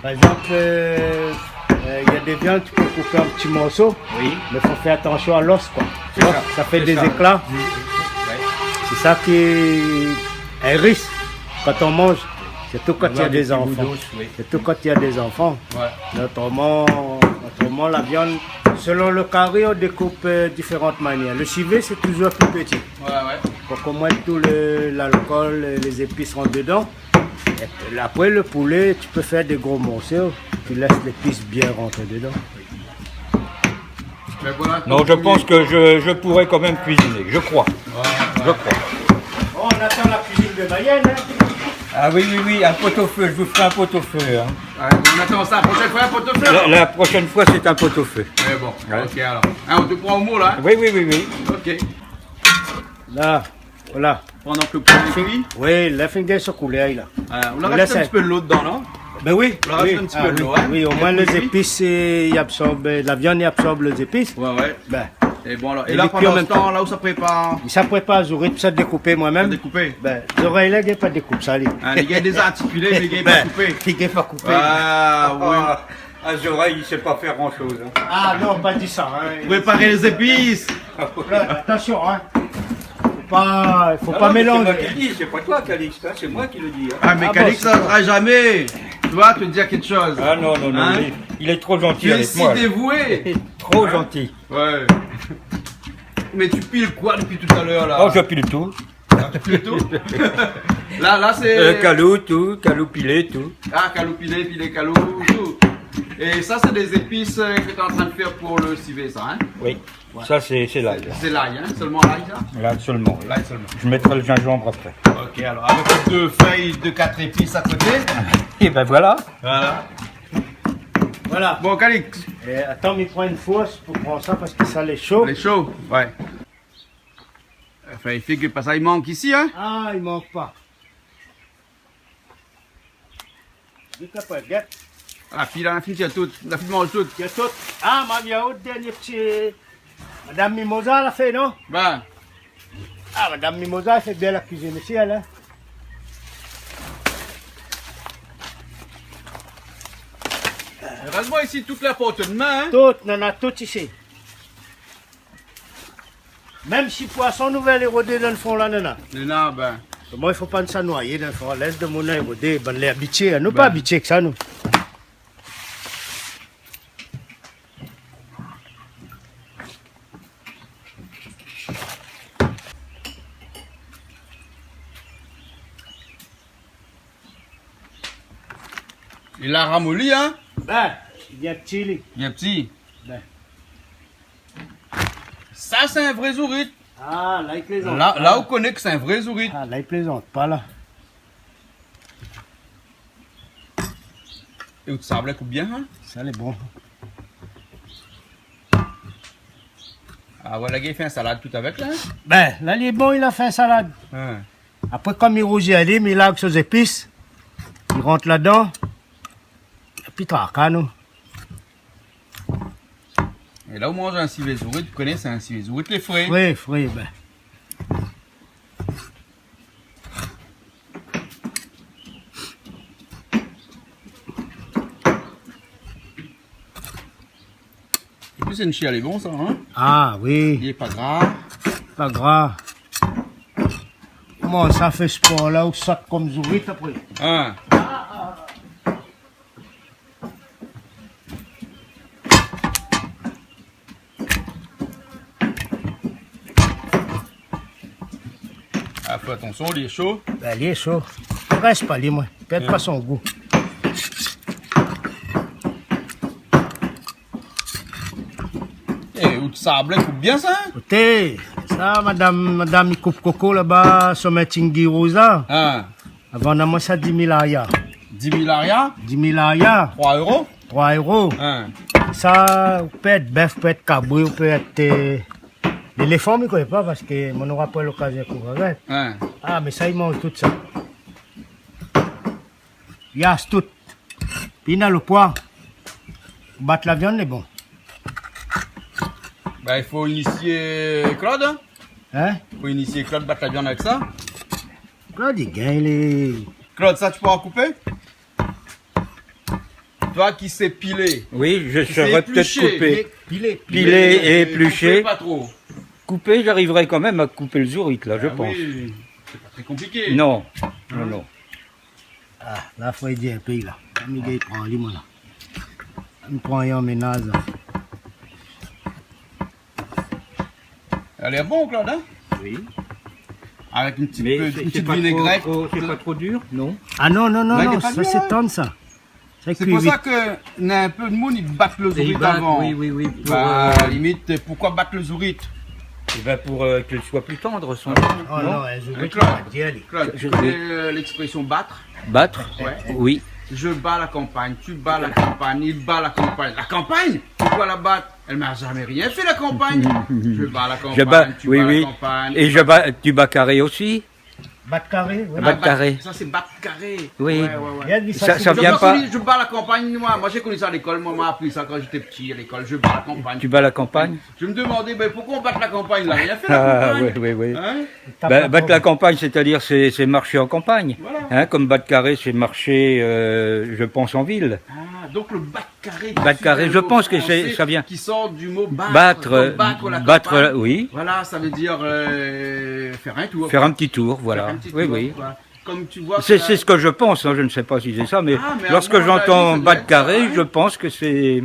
Par exemple, euh, euh, il y a des viandes, tu peux couper en petits morceaux, oui, mais faut faire attention à l'os, quoi. C'est ça. L'os, ça fait des éclats. C'est ça. Mm. Ouais. C'est ça qui est un risque quand on mange, surtout quand il y a des enfants. Avoir des petits bouts d'os, oui. Surtout quand il y a des enfants. Ouais. Mais autrement, autrement, la viande, selon le carré, on découpe, euh, différentes manières. Le civet, c'est toujours plus petit. Ouais, ouais. Pour que moins tout le, l'alcool et les épices rentrent dedans. Et puis après, le poulet, tu peux faire des gros morceaux, tu laisses l'épice bien rentrer dedans. Mais voilà. Non, je pense que je, je pourrais quand même cuisiner, je crois. Ouais, ouais. Je crois. Bon, on attend la cuisine de Mayenne, hein. Ah oui, oui, oui, un pot-au-feu, je vous ferai un pot-au-feu, hein. Ouais, on attend ça la prochaine fois, un pot-au-feu, alors. La, la prochaine fois, c'est un pot-au-feu. Mais bon, ouais, ok, alors. Hein, on te prend au mot, là, hein ? Oui, oui, oui, oui. Ok. Là. Voilà. Pandan ke le poulet i kui. Oui, la fine gingn son koulèr la. Euh, ou la rajout in ti pé d'lo dedan, non ? Bin oui, oui. Ou la rajout in ti pé d'lo, hein. Oui, au moins les épices, euh, i absorb, euh, la viann i absorb les épices. Ouais, ouais. Bin. É bon, alor, é la, pandan se tan la, ou sa prépar ? Sa prépar, zourit, sa dékoupé moin-mèm. Sa dékoupé ? Bin, zorèy la, gingn pa dékoup sa, li. Hein, li gingn désartikilé, mé li gingn pa koupé. Bin, li gingn pa koupé. Ah, oui. Ah, zorèy, i sé pa fé gran shoz, hein. Ah non, pa di sa, hein. Préparé lé zépis. Là, attention, hein. Faut pas, faut pas mélanger. Ah non, mais c'est moi qui le dis, c'est pas toi, Calixte, hein, c'est moi qui le dis, hein. Ah, mais Calixte, ça osera jamais, tu vois, te dire quelque chose. Ah non, non, non, hein ? Il est, il est trop gentil avec moi, là. Tu es si dévoué. Trop gentil. Ouais. Mais tu piles quoi depuis tout à l'heure, là ? Oh, je pile tout. Ah, tu piles tout ? Là, là, c'est... Euh, kalou, tout, kalou pilé, tout. Ah, kalou pilé, pilé kalou, tout. Et ça, c'est des épices, euh, que t'es en train de faire pour le civet, ça, hein ? Oui. Ouais. Ça, c'est, c'est l'ail. C'est, c'est l'ail, hein ? Seulement l'ail, ça ? L'ail seulement, oui. L'ail seulement. Je mettrai le gingembre après. Ok, alors, avec deux feuilles de quatre épices à côté. Et ben voilà. Voilà. Voilà. Bon, Calixte. Eh, attends, mi pran in fours pou pran sa parske sa lé sho. Lé sho, ouais. Anfin, i figir pa sa i mank isi, hein ? Ah, i mank pa. Gèt la, gèt. Ah, pi la, la fini tir tout, la fini manz tout. Tir tout. Ah, ma vi out dernié ti, Madame Mimosa la fé, non ? Ben. Ah, Madame Mimosa la fé bien la kuizine isi, èl, hein. Erèzman, isi, tout la porté d'min, hein. Tout, nana tout isi. Mèm si poison nou vé érodé dan fon la, nana. Nana, ben. Bon, i fo pa nou sa noyé dan fon, lès demoun érodé, bann lé abitié, nou pa abitié èk sa, nou. I la ramoli, hein ? Ben, bien pti, li. Bien pti. Ben. Sa, sé in vré zourit. Ah, la, i plézant pa. La, la, ou koné ke sé in vré zourit. Ah, la, i plézant pa, la. É out sab la i koup bien, hein ? Sa lé bon. Ah, voilà, li fé in salad tout avèk, la, hein ? Ben, la, li lé bon, li la fé in salad. Hein. Apré, kom li rouzi ali, mi larg son zépis, li rant ladan. Épi traka, nou. É la, ou manz in sivé zourit, ou koné, sé in sivé zourit lé fré. Fré, fré, ben. Épi, sé in shèr lé bon, sa, hein ? Ah, oui. Li lé pa gra. Pa gra. Koman sa fé spor la, ou sot kom zourit apré ? Hein ? Ah, fé atansion, li lé sho. Ben, li lé sho. Près pa li, moin. Pèrd pa son gou. É, out sab la i koup bien sa, hein ? Koté, sa, madam, madam i koup koko laba, son méting rouz la. Ah. Avan, na moin sa, di mil aria. Di mil aria ? Di mil aria. Troi éro ? Troi éro. Hein. Sa, ou pé èt bèf, ou pé èt kabri, ou pé èt, euh, léléfan, mi koné pa, parske moin nora pa lokazion pou rogard. Hein. Ah, mé sa, i manz tout sa. Yas tout. Pi na lo poi. Bat la viann, lé bon. Ben, i fo inisié Claude, hein ? Hein ? Fo inisié Claude bat la viann avèk sa. Claude, li gingn, li. Claude, sa, tu pourras couper ? Toi qui sais piler, tu sais éplucher. Oui, je saurais peut-être couper. Piler, piler. Piler et éplucher. Couper, pas trop. Couper, j'arriverai quand même à couper le zourit, là, je pense. Ah oui, c'est pas très compliqué. Non, non, non. Ah, la, fo édi in pé la. Mi gingn pran li, moin, la. Mi pran li an ménaz, la. Lé bon, Claude, hein ? Oui. Avec une petite, une petite vinaigrette. Mais c'est, c'est pas trop, trop, c'est pas trop dur, non ? Ah non, non, non, non, sa, lé tann, sa. Sa i kui vit. C'est pour ça que na in pé de moun i bat le zourit avan. I bat, oui, oui, oui, pour, euh, bah, limite, pourquoi battre le zourit ? Eh ben, pour, euh, qu'il soit plus tendre, son... Ah bon ? Non ? Oh non, in zourit, Claude, i bat bien, li. Claude, tu connais, euh, l'expression battre ? Battre ? Ouais. Oui. Je bats la campagne, tu bats la campagne, il bat la campagne. La campagne ? Pourquoi la battre ? Elle m'a jamais rien fait, la campagne. Je bats la campagne, tu bats la campagne. Je bats, oui, oui. Et je bats, tu bats carré aussi ? Bat karé, oui. Ah, bat karé. Sa, sé bat karé. Oui. Ouais, ouais, ouais. Sa, sa vien pa. Je bats la campagne, moi. Moi, j'ai connu ça à l'école. Moi, on m'a appris ça quand j'étais petit, à l'école. Je bats la campagne. Tu bats la campagne ? Je me demandais, ben, pourquoi on bat la campagne, là ? Rien fait, la campagne. Ah, oui, oui, oui. Hein ? Ben, bat la campagne, c'est-à-dire, c'est, c'est marcher en campagne. Voilà. Hein, comme bat karé, c'est marcher, euh, je pense, en ville. Ah. Donc le bat carré, bat carré, je pense que c'est, ça vient qui sort du mot battre, battre, comme battre la campagne. Battre, oui. Voilà, ça veut dire, euh, faire un tour, quoi. Faire un petit tour, voilà. Faire un petit tour, quoi. Oui, oui. Comme tu vois que c'est, c'est ce que je pense, hein, je ne sais pas si c'est ça, mais lorsque j'entends bat carré, je pense que c'est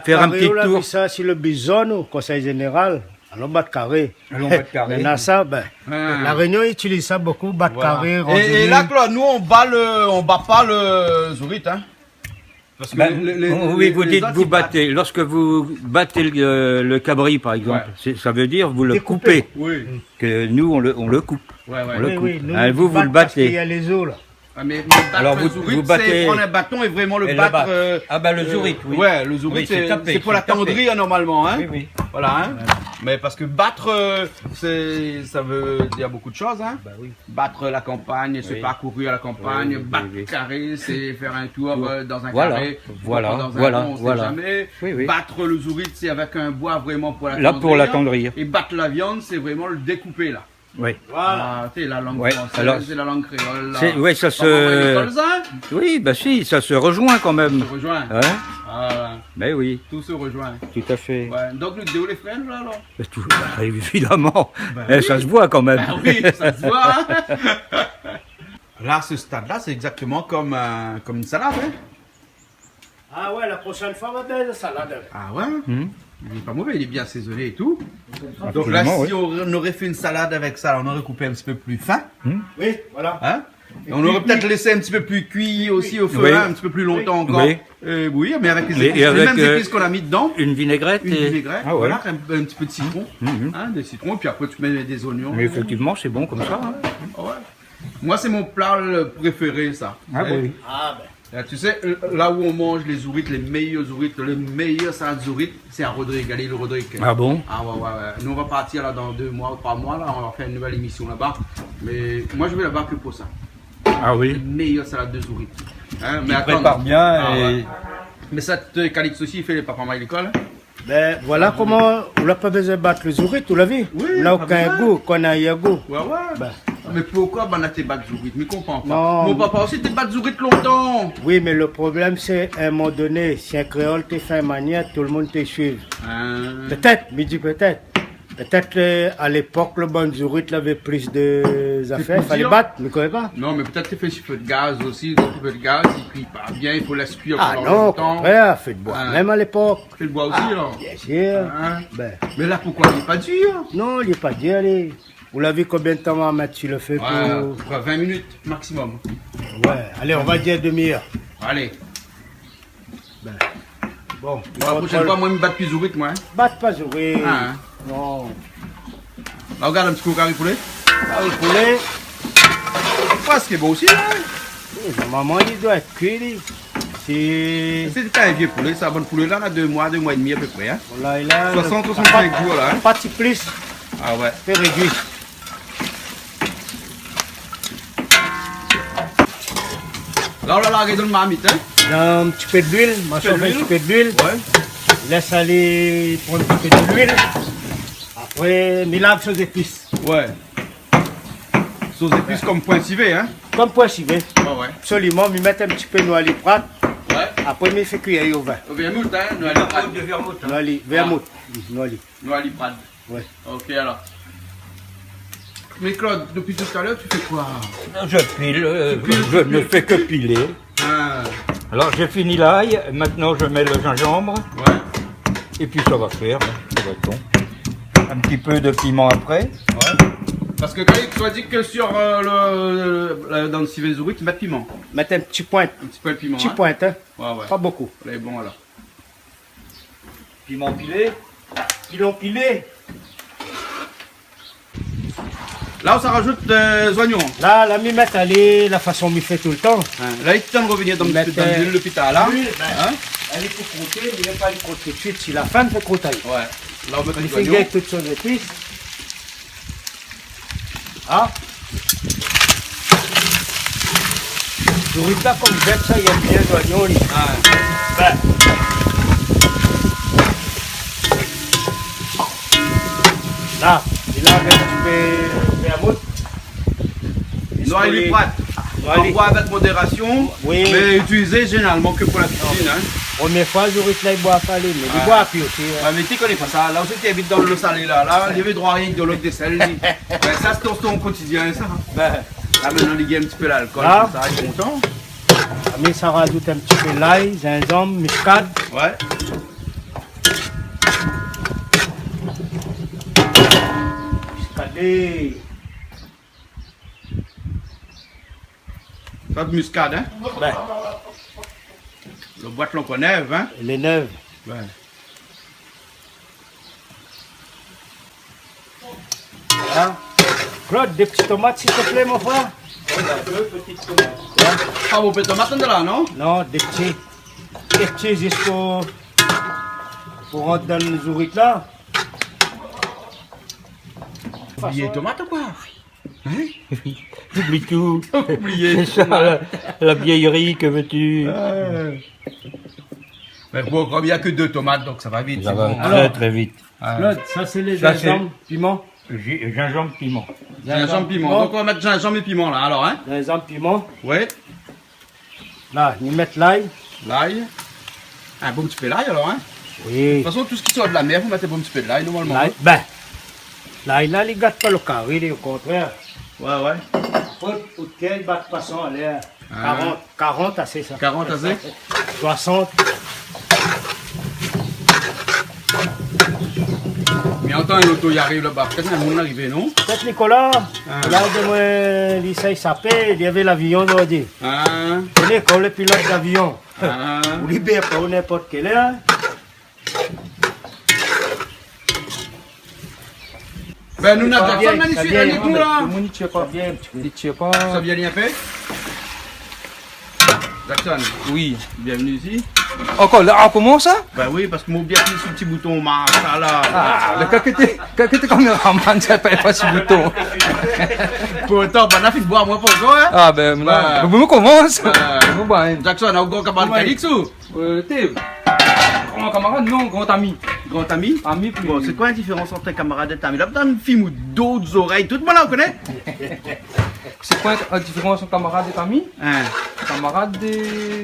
faire un petit tour. Bat carré, ou la vi sa si le bizone, o konsèy zénéral. Alon bat karé. Alon bat karé. Mintnan sa, bin, La Rényon i itiliz sa bokou, bat karé, rod zourit. É, é la, Claude, nou, on bat le, on bat pa le zourit, hein. Parce que les, les, les autres, ils battent. Bin, oui, vous dites, vous battez. Lorsque vous battez le, le cabri, par exemple, c'est, ça veut dire vous le coupez. Découpez. Oui. Que nous, on le, on le coupe. Ouais, ouais. On le coupe. Oui, oui, nous, hein, vous, vous le battez. Parce qu'il y a les os, là. Ah, mais, mais battre le zourit, c'est prendre un bâton et vraiment le battre, euh, euh, ouais, le zourit, c'est, c'est pour l'attendrir normalement, hein. Alors, vous, vous battez et le bat. Ah, bah, le zourit, oui. Oui, c'est taper, c'est taper. Oui, oui. Voilà, hein. Ouais. Mais parce que battre, euh, c'est, ça veut dire beaucoup de choses, hein. Bah oui. Battre la campagne, c'est parcourir la campagne. Oui, oui, oui. Battre carré, c'est faire un tour, euh, dans un carré, pourquoi pas dans un rond, on sait jamais. Voilà, voilà, voilà. Oui, oui. Battre le zourit, c'est avec un bois vraiment pour l'attendrir. Là, pour l'attendrir. Et battre la viande, c'est vraiment le découper, là. Oui. Voilà. Ah, c'est la langue française, c'est la langue créole, là. Ouais, alors, c'est, ouais, ça se, oui, bah si, ça se rejoint quand même. Ça se rejoint. Hein ? Voilà. Mais oui. Tout se rejoint. Tout à fait. Ouais. Donc, nou dé, ou lé frèr, la, alors ? Mais tout, bah, évidemment. Bah oui. Eh, ça se voit quand même. Bah oui, ça se voit, hein. Là, à ce stade-là, c'est exactement comme, euh, comme une salade, hein. Ah ouais, la prochaine fois, on va faire une salade avec. Ah ouais ? Hmm. Il est pas mauvais, il est bien assaisonné et tout. Absolument, oui. Donc là, si on aurait fait une salade avec ça, on aurait coupé un petit peu plus fin. Hmm. Oui, voilà. Hein ? Et on aurait peut-être laissé un petit peu plus cuit aussi au feu, hein, un petit peu plus longtemps encore. Oui. Euh, oui, mais avec les épices, les mêmes épices qu'on a mis dedans. Et, et avec, euh, une vinaigrette. Une vinaigrette, voilà, un, un petit peu de citron, hein, des citrons, et puis après tu mets des oignons. Ah ouais. Hmm. Mais effectivement, c'est bon comme ça, hein. Ah ouais. Moi, c'est mon plat le préféré, ça. Ah oui. Vous savez, euh, là où on mange les zourit, les meilleurs zourit, le meilleur salade zourit, c'est à Rodrigue, à l'île Rodrigue. Ah bon ? Ah ouais, ouais, ouais. Nous, on va partir là dans deux mois, trois mois, là, on va faire une nouvelle émission là-bas. Mais moi, je vais là-bas que pour ça. Ah oui ? Les meilleures salades de zourit. Hein, mais attends. Il prépare bien. Ah ouais. Mais ça, euh, Calix aussi, il fait les papas maï l'école, hein. Bin, voilà koman ou la pa bezoin bat le zourit, ou la vi. Oui, pa bezoin. Ou la okin gou, kan na gou. Ouais, ouais. Bin. Mé poukosa banna té bat zourit ? Mi konpran pa. Non. Mon papa osi té bat zourit lontan. Oui, mé le problèm sé, a in moman doné, si in kréol té fé in manièr, tout le moun té suiv. Ah. Pétèt, mi di pétèt. Pétèt, euh, a lépok, le bann zourit lavé plis de zafèr, fé pli dir. Falé bat, mi koné pa. Non, mé pétèt té fé si fé de gaz osi, donk fé de gaz, i kui pa bien, i fo lès kuir pandan lontan. Ah non, o kontrèr, fé de boi. Ah. Mèm a lépok. Fé de boi osi, alor ? Ah, bien sir. Hein ? Bin. Mé la, poukosa ? Lé pa dir ? Non, lé pa dir, alé. Ou la vi konbien de tan ma mèt si le fé pou... Ouais, vingt minutes maximum. Ouais, alé, on va dir demi-heure. Alé. Bin. Bon, la proshèn foi, moin, mi bat pi zourit, moin, hein. Bat pa zourit. Ah, hein. Non. La, ou gard in ti kou kari poulé. Kari poulé. Prèsk bon osi, la, hein. Oui, normalman, li doi èt kui, li. Sé, sé pa in vié poulé, sa. Bann poulé la, na dé moi, dé moi é demi a pé pré, hein. Voilà, li la, soixante, soixante-cinq jours, la, hein. Pa ti plis. Ah ouais. Fé rédui. La, ou la larg dann marmit, hein. Dan in ti pé d'luil, ma sof in ti pé d'luil. Ouais. Lès alé pran in ti pé d'luil. Apré, mi lav son zépis. Ouais. Son zépis kom poin sivé, hein ? Kom poin sivé. Ouais, ouais. Absoliman, mi mèt in ti pé noili prat. Ouais. Apré, mi fé kui o vin. O vermout, hein, noili prat. De vermout, hein. Noili, vermout. Ah. Noili. Noili prat. Ouais. Ok, alors. Mais Claude, depuis tout à l'heure, tu fais quoi ? Je pile, euh, je ne fais que piler. Ah. Alors, j'ai fini l'ail, maintenant je mets le gingembre. Ouais. Et puis ça va faire, hein, ça va être bon. Un petit peu de piment après. Ouais. Parce que quand tu as dit que sur, euh, le, le, dans le sivé zourit, tu mets piment. Mèt in ti point. Un petit peu de piment, hein ? Ti point, hein. Ouais, ouais. Pa bokou. Lé bon, alors. Piman pilé. Piman pilé. La, ou sa rajout, euh, zoignon. La, la, mi mèt alé la fason mi fé toultan. Hein. La, i tann rovnir dan, dan luil dopi talèr la. Luil, bin, hein ? Alé pou krout, mi mèt pa li krout tout suit. Si la fin, mi fé krout ali. Ouais. La, ou mèt zoignon. Li fé gingn tout son zépis. Ah. Zourit la, kom zèb sa, i èm bien zoignon, li. Ah. Bin. La, li la, in ti pé vermout. Noili prat. Alé. An boir avèk modérasion, oui, mé itilizé zénéralman ke pou la kuizine, in. Promié foi, zourit la, i boir pa li, mé i boir pi osi, in. Ouais, mé ti koné pa sa. La osi, ti invit dan dolo salé la, la, li vé droi rienk dolo èk désèl, li. Bin, sa, sé ton, ton kotidien, sa. Bin. La, mintnan, li gingn in ti pé lalkol, la, konmsa, li lé kontan. Mé sa razout in ti pé lay, zinzanm, miskad. Ouais. Miskad. Sa miskad, in ? Bin. Lo boit la ankor nèv, in ? Lé nèv. Ouais. In ? Claude, dé ti tomat, s'il te plaît, mon frère. Voilà, deux petites tomates. Ouais. Pa bonpé tomat la, non ? Non, dé ti. Dé ti, zis pou, pou rant dan zourit la. Oublié tomat ou koi ? In ? Oubli tout. Oublié. C'est ça, la, la vieillerie, que veux-tu ? Ah. Mé bon, kom na ke dé tomat, donk sa va vit, sa va trè, trè vit. Alor, Claude, sa sé lé zinzanm, piman. Zinzanm, piman. Zinzanm, piman. Donk, nou va mèt zinzanm é piman la, alor, in ? Zinzanm, piman. Ouais. La, nou mèt lay. Lay. In bon ti pé lay, alor, in ? Oui. De tout fason, tout sak i sort de la mèr, fo mèt in bon ti pé de lay, normalman. Lay, bin, lay la, li gat pa lo kari, li, o kontrèr. Ouais, ouais. Fo, fo ke li bat pa san anlèr. Ah. Karant, karant asé, sa. Karant asé ? Soisant. Mé atann, loto i ariv laba. Pétèt in moun la arivé, non ? Pétèt Nicolas. Ah. La, domin, li sava sapé, li avé lavion, zordi. Ah. Ou koné, kan ou lé pilot d'avion, ah, ou libèr pa ou ninport kèl èr. Bin, nou na Jackson, la, isi, sa vien, la, nou, la. Lo moun i tié pa. Sa vien, i tié pa. Sa vien in pé. Jackson. Oui. Bienvenue ici. Ankor la, ah, koman sa ? Bin oui, parske moin la apui su ti bouton, ma, sa la. Ah, mé kan té, kan té kaméraman, sa i fé pa su bouton. Pourtan, bin, na fine boir, moin, pou toi, in. Ah, bin, non. Bin. Mé bon, koman sa ? Bin. Bon, bin. Jackson, ou gran kamarad Calix ou ? Euh, té, gran kamarad, non, gran ami. Gran ami ? Ami, pli. Bon, sé koi la diférans ant kamarad é ami ? La, dan in fim ou dot zorèy, tout moun la, ou koné ? Sé koi la diférans ant kamarad é ami ? In. Kamarad, koman i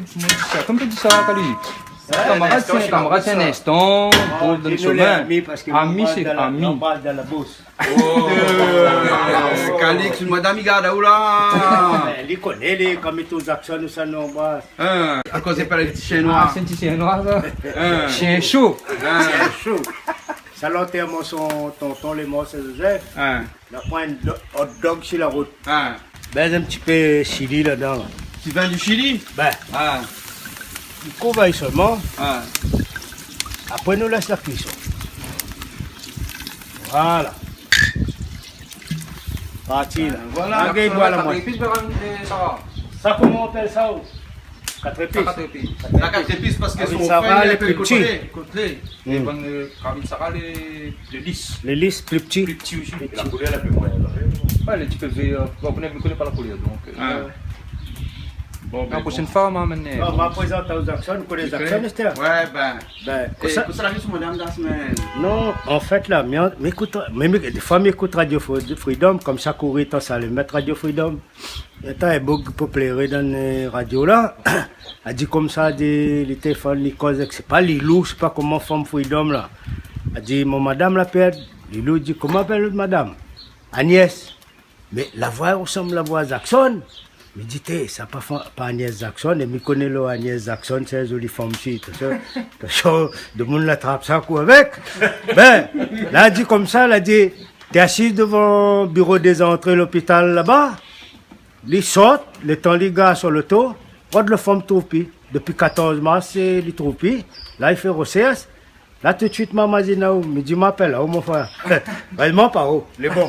di sa ? Koman i di sa, Kali ? Kamarad, sé in instan, sé in kamarad, sé in instan, oh, dan lo shomin. Ami, sé ami. Oh. Calix, madam i gard aou la. Bin, li koné, li, kom li trouv Jackson, ou sa, non, ba. In, akoz i apèl ti shien noir. Ah, sé in ti shien noir, sa. In. Shien sho. In. Shien sho. Sa, lantèrman son tonton lé mor, sé Joseph. In. La pran in do-, hot dog si la rout. In. Bèz in ti pé shili ladan, la. Ti vin di Shili ? Bin. Ah. I kouv solman. Ah. Apré, nou lès la kuison. Voilà. Parti, la. Voilà. Lagay, voilà, moin. Sa, koman i apèl sa, ou ? Kat épis. Kat épis. La kat épis, parske son fèy lé pli pti. Koté. Hmm. É bann, euh, karvit sara lé, lé lis. Lé lis, pli pti. Pli pti osi. Pli pti. La koulèr la pli moiyin. Ouais, lé ti pé vèr. Bon, ou koné, ou koné pa la koulèr, donk, euh, ah. Bon, la proshèn foi, ma amenn. Non, ma prézant aou Jackson, ou koné Jackson, Esther ? Ouais, bin. Bin, é kosa, kosa la vi su madam la semèn ? Non, an fèt, la, mi, mi ékout, mi, mi, défoi, mi ékout Radio Fre-, Freedom, konmsa, kouri tan sa, lé mèt Radio Freedom. Atann, in boug i pé pléré dan, euh, radio la. La di konmsa, di, li téléfone, li koz èk, sé pa Lilou, sé pa koman, fanm Freedom la. La di, mon madam la pèrd. Lilou di, koman i apèl out madam ? Agnès. Mé la voi i rosanm la voi Jackson. Mi di, té, sa pa fa-, pa Agnès Jackson, é mi koné lo Agnès Jackson, sé in zoli fanm osi. Atansion, atansion, demoun la trap sa kou avèk. Bin, la di konmsa, la di, té asiz dovan biro dé zantré lopital laba. Li sort, létan li gar son loto, rod lo fanm trouv pi. Dopi katorz mars, é li trouv pi. La, li fé rosèrs. La, tout suit, ma mazine aou, mi di, ma apèl aou, mon frèr. Réèlman pa ou, lé bon.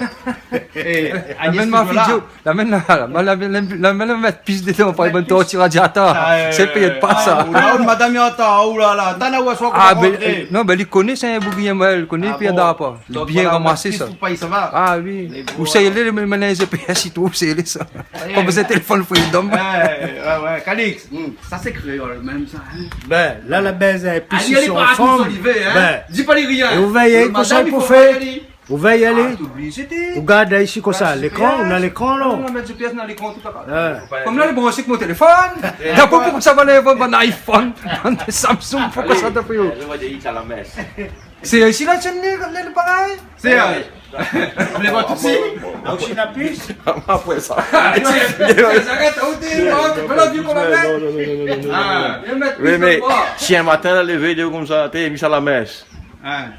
É Agnès, amenn ma toujours la ? Fidjo. La amenn la, la, la, la, la, la mèt pis dedan, pa bann torti radiateur. Ah, euh, sé payé pa sa. Ah, ou la, ou, madam i antann, ou la la. Tana ou aswa. Ah, bin, euh, non, bin, li koné, sé in boug i yèm, li koné, pi voilà. Ah bon. Donk, bien ramasé, sa. Ou sa, lé, lé, lé, lé, lé, sa. Ayo. Konm sé téléfone Freedom. Ouais, ouais, ouais. Calix, hmm, sa sé kréol mèm sa, in ? Bin, la, la bèz, euh, pis si son fanm. Bin, di pa li rien. É ou vèy, lo madam, kosa i fo fé ? Ou vèy alé. Ah, t'oublies, c'était. Ou gard isi konmsa, lékran, ou na lékran, la. Ah, la mèt G P S dan lékran, tout sa. Ouais. Kom la, lé branché èk mon téléfone. D'aprésa, pou sa va lé vann bann iPhone, bann Samsung, poukoué sa, d'aprésa ? Sé isi la shèn, lé, lé, lé parèy ? Sé, euh, lé vant osi. Apré sa. Arèt, arèt, arèt. Ah, i mèt plis de boi. Oui, mé si in matin la lévé, i di konmsa, té, mi sa la mès. Hein.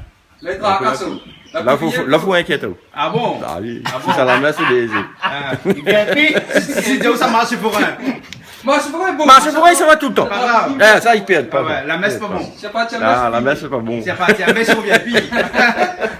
La fo, fo, la fo inkièt aou. Ah bon ? Ah oui. Ah bon ? Si sa la mès, sé dé zé. Ah. Si, si, si, sa marsh pou rien. Marsh pou rien, bon. Marsh pou rien, sa va toultan. Pa grav. Ah, sa i pèrd pa. Ah ouais, la mès pa bon. Si la pa ti mès, la mès pa bon. Si la pa ti mès, i vien pi.